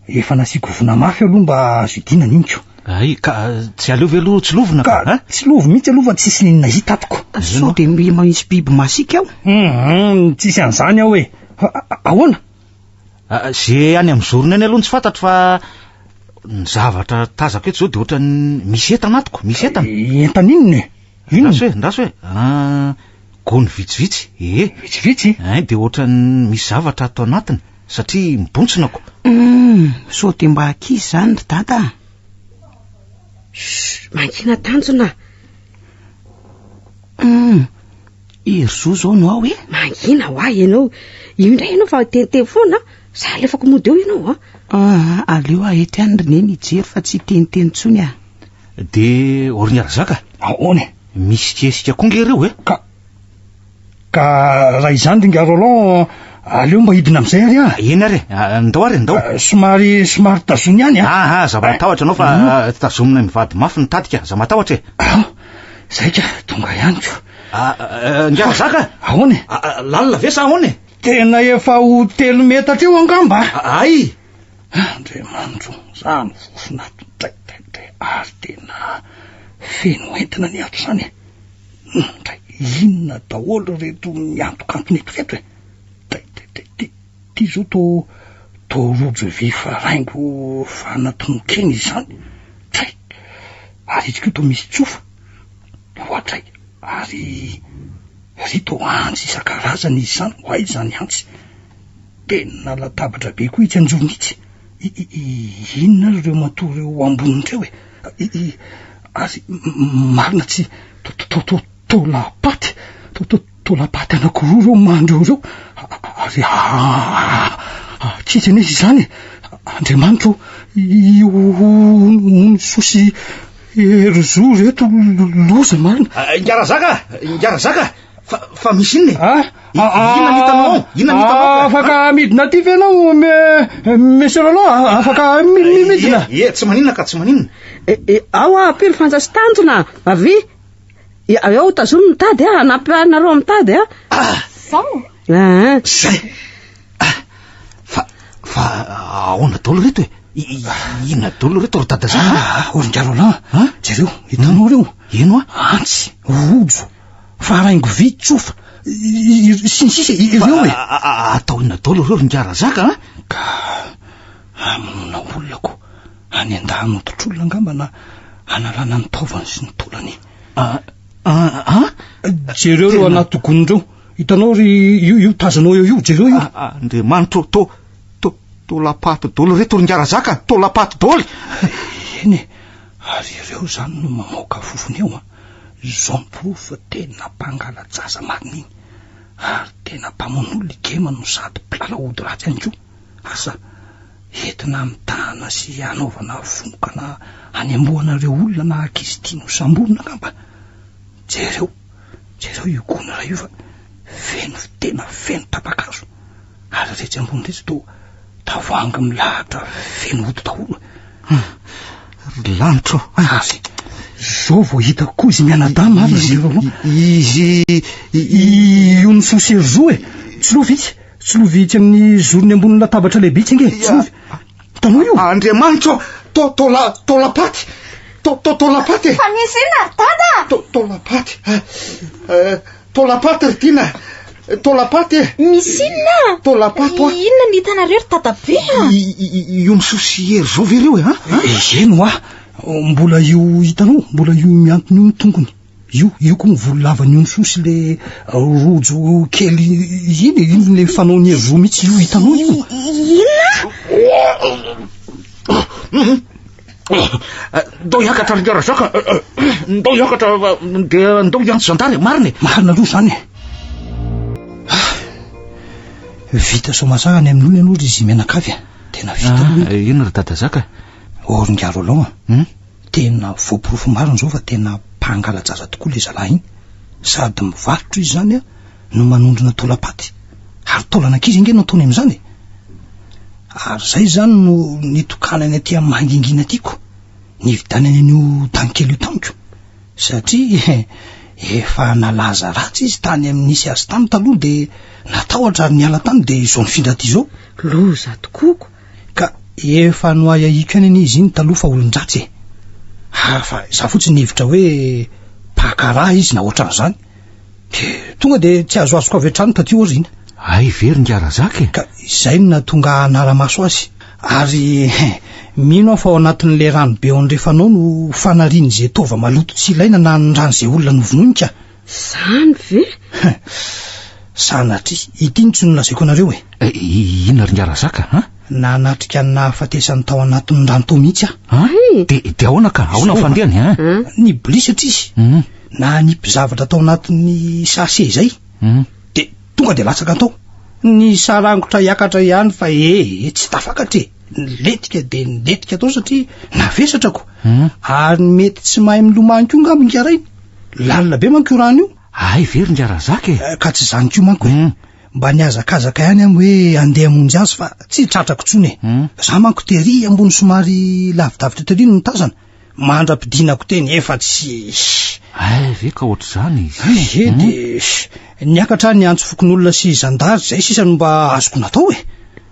Efa nasiako vona mafy aloha mba azo idinana iny ko. Ay, ka tsy aleo ve aloha tsilovina ka? Ka tsilovy mihitsy aloha fa tsisy n'inona hita atoko. Sao dia misy biby masiaka ao? Hum, tsisy an'izany ao e. Ahoana? Ze any amin'ny zorony any aloha no tsy fantatro fa ny zavatra tazako eto izao dia ohatran'ny misy entana atoko, misy entana. Entana inona e? Inona? Ndraso e, ndraso e. Ah, gony vitsivitsy, ee. Vitsivitsy? Ein, dia ohatran'ny misy zavatra ato anatiny, satria mibontsina ko. Hum, sao dia mba ankizy izany ry dada a. Chut, mangina tanjona. Hum, Herizo izao no ao e. Mangina ho ahy ianao. Io indray ianao fa teniteny foana. Za alefako mody eo ianao a. Ah, aleo aho eto ihany ry neny hijery fa tsy hiteniteny intsony aho. Dia Orniarazaka? Ahoana e? Misy kesika koa nge ireo e. Ka ka raha izany ry Ingahy Roland, aleo mba hidina amin'izay ary aho. Eny ary e, ndao ary e, ndao. Somary somary tazony ihany a. Ah, ah, aza matahotra ianao fa tazomina mivady mafy ny tadika, aza matahotra e. Ah, zay ka, tonga ihany ko. Ah, Ingahy Razaka? Ahoana e? Lalina ve sa ahoana e? Tena efa ho telo metatra eo angamba. Ay! Andriamanitro, zany fofona ato dray dray dray ary tena feno entana ny ato zany e. Dray, inona daholo ireto miantokantona eto ireto e? Dray dray dray, ty ty zao to to rojo vy faraingo fanatonon-kena izany. Dray, ary izy koa to misy tsofa. Oadray, ary ry to antsy isan-karazany izy izany, ho aiza izany antsy? Tena latabatra be koa itsy anjorony itsy. Inona ary ireo matory eo amboniny ireo e? Ary marina tsy taolam-paty, taolam-paty anankiroa ireo mandry eo ireo. Ary ankizy anie izany e! Andriamanitra ô, io ony soa sy Herizo ireto loza marina. Ingahy Razaka, Ingahy Razaka, fa fa misy inona e? Ah, Inona ny hitanao ao? Inona ny hitanao ao? Afaka midina aty ve ianao, Monsieur Roland? Afaka midina? Ie, ie, tsy maninona ka, tsy maninona. E, e, ao aho ampio ny fanja sy tanjona, avia. Eo tazomy ny tady a, hanampy anareo amin'ny tady a. Zao? Ah. Zay. Ah, fa fa ahoana daholo reto e? Inona daholo reto ry dada zany? Ah, Oringa Roland, jereo, hitanao ireo? Eno a. Antsy, rojo, faraingo vy, tsofa, sy ny sisa ireo e. Atao inona daholo ireo ry Ingahy Razaka a? Ka hamonoana olona ko, any an-dahan'ototr'olona angamba na hanalana ny taovany sy ny taolany. Ah, ah, Jereo ireo anaty gony ireo. Hitanao ry io io tazanao eo io, jereo io. Ah, Andriamanitro, to to tolapaty daholo ireto ry Ingahy Razaka, tolapaty daholo. Eny e, ary ireo izany no mamoaka fofona eo an. Izao ny porofo fa tena mpangala-jaza marina iny. Ary tena mpamono olona i Gema no sady mpilalao ody ratsy ihany koa. Asa entina hamitahana sy hanaovana fomokana hanembohana ireo olona na ankizy tiany ho samborina angamba. Jereo, jereo io gony iray io fa feno, tena feno tapa-kazo. Ary iretsy ambony iretsy toa tavoahangy milahatra feno ody daholo. Ry lanitra ô! Ary izao vao hitako koa izy mianadahy marina Izy, ry Roland. izy, Io ny soa sy ry zo e! Tsilovy itsy, tsilovy itsy amin'ny zorony ambonin'ny latabatra lehibe itsy ange, tsilovy. Hitanao io? Andriamanitra ô! To, tola, tolapaty! To, to, tolapaty e! Fa misy inona ry dada? To, tolapaty! Eh, tolapaty ry Tiana! Tolapaty e! Misy inona? Tolapaty hoa! Inona no hitanareo ry dadabe a? Io misoa sy hery zao ve ireo e? Ha? Eny hoa! Mbola io hitanao, mbola io miantona io ny tongony. Io, io koa ny volo lavan'i Onsoa sy le rojo kely iny e, iny le fanaon'i Hery mihitsy io, hitanao io? Inona? Ndao hiakatra ry Razaka, ndao hiakatra dia ndao hiantso zandary, marina e? Marina aloha izany e. Ah, vita soamatsara any amin'olona ianao ry izy mianakavy a. Tena vita aloha. Ah, inona ry Dadazaka? Oh, ry Ingahy Roland a. Hmm? Tena voaporofo marina izao fa tena mpangala-jaza tokoa ilay zalahy iny. Sady mivarotra izy izany an, no manondrona taolam-paty. Ary taolan'ankizy ange no ataony amin'izany e. Ary izay izany no nitokanany aty amin'ny mangingina aty ko. Nividianany an'io tany kely io tamiko. Satria efa nalaza ratsy izy tany amin'ny nisy azy tany taloha dia natahotra ary niala tany dia izao nifindra aty izao. Loza tokoa ko. Ka efa noahiahiako ihany anie izy iny taloha fa olon-dratsy e! Ah, fa izaho fotsiny nihevitra hoe mpaka rà izy na ohatran'izany. Dia tonga dia tsy azoazoko avy hatrany taty aoriana. Hay ve ry Ingahy Razaka e! Ka izay no nahatonga ahy hanara-maso azy. Ary mino aho fa ao anatin'ilay rano be ao andrefana ao no fanarian'izay taova maloto tsy ilaina na ny ran'izay olona novonoiny ka. Izany ve? Sanatria, ity no tsy nolazaiko anareo e. Inona ry Ingahy-Razaka a? Nanatrika ny nahafatesany tao anatin'ny rano tao mihitsy aho. An? Dia, dia ahoana ka? Ahoana ny fandehany an? Nibolisatra izy. Nanipy zavatra tao anatin'ny sachet izay. Dia tonga dia latsaka tao. Nisarangotra hiakatra ihany fa ee, tsy tafakatra e. Nilentika dia nilentika tao satria navesatra ko. Ary mety tsy mahay milomano koa angamba Ingahy Rainy. Lalina be manko io rano io. Hay ve ry Ingahy-Razaka e? Ka tsy izany koa manko e. Mba nihazakazaka ihany aho hoe andeha hamonjy azy fa tsy tratrako intsony e. Za manko tery ambony somary lavidavitra tery no nitazana. Mandra-pidinako teny efa tsy. Hay ve ka ohatr'izany izy? Ie dia niakatra aho niantso fokonolona sy zandary izay sisa no mba azoko natao e.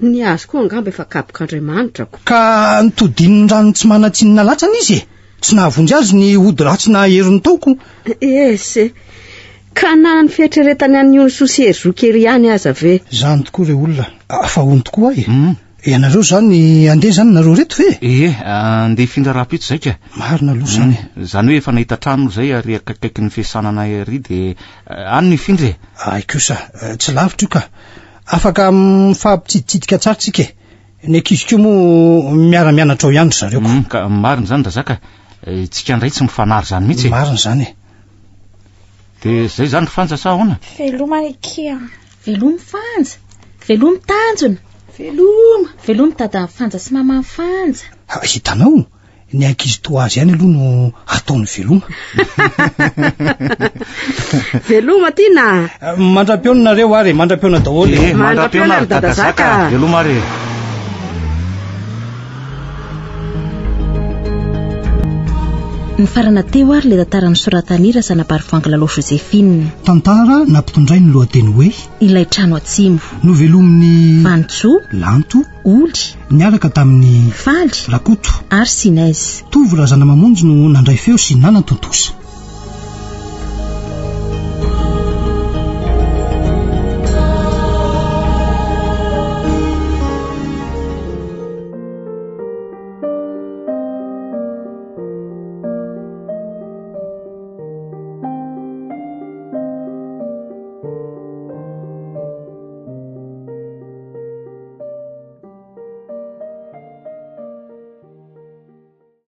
Ny azy koa angamba efa kabok'Andriamanitra ko. Ka nitodin'ny rano tsy manan-tsiny nalatsany izy e. Tsy nahavonjy azy ny ody ratsy na herin'ny taoko. Yes e. Ka na ny fieritreretany an'i Onisoa sy Hery zoky ery ihany aza ve? Izany tokoa re olona. Fa hono tokoa aho e. Ianareo izany handeha izany nareo ireto ve? Ie, handeha hifindra rahampitso izay ka. Marina aloha izany e. Izany hoe efa nahita trano moa izay ary akaikikaikin'ny fiasananay ary dia any no hifindra e. Hay kosa, tsy lavitra io ka. Afaka mifampitsiditsidika tsara tsika e. Ny ankizy koa moa miara-mianatra ao ihany ry zareo ko. Ka marina izany Razaka, tsika indray tsy mifanary izany mihitsy e. Marina izany e. Dia izay izany ry Fanja sa ahoana? Veloma ry akia. Veloma Fanja. Veloma Tanjona. Veloma. Veloma dadan'i Fanja sy maman'i Fanja. Ha, hitanao? Ny ankizy toa azy ihany aloha no ataony veloma. Veloma Tiana. Mandra-pihaona nareo ary e, mandra-pihaona daholo e. Eh, mandra-pihaona ry Dada Zaka. Veloma ary e. Nifarana teo ary ilay tantara nosoratan'i Razanabarivoangy Lalao Joséphine. Tantara nampitondrainy ny lohateny hoe. Ilay trano atsimo. Novelomin'i. Vanintsoa. Lanto. Oly. Niaraka tamin'i. Faly. Rakoto. Ary Sinez. Tovo Razanamamonjy no nandray feo sy nanatontosa.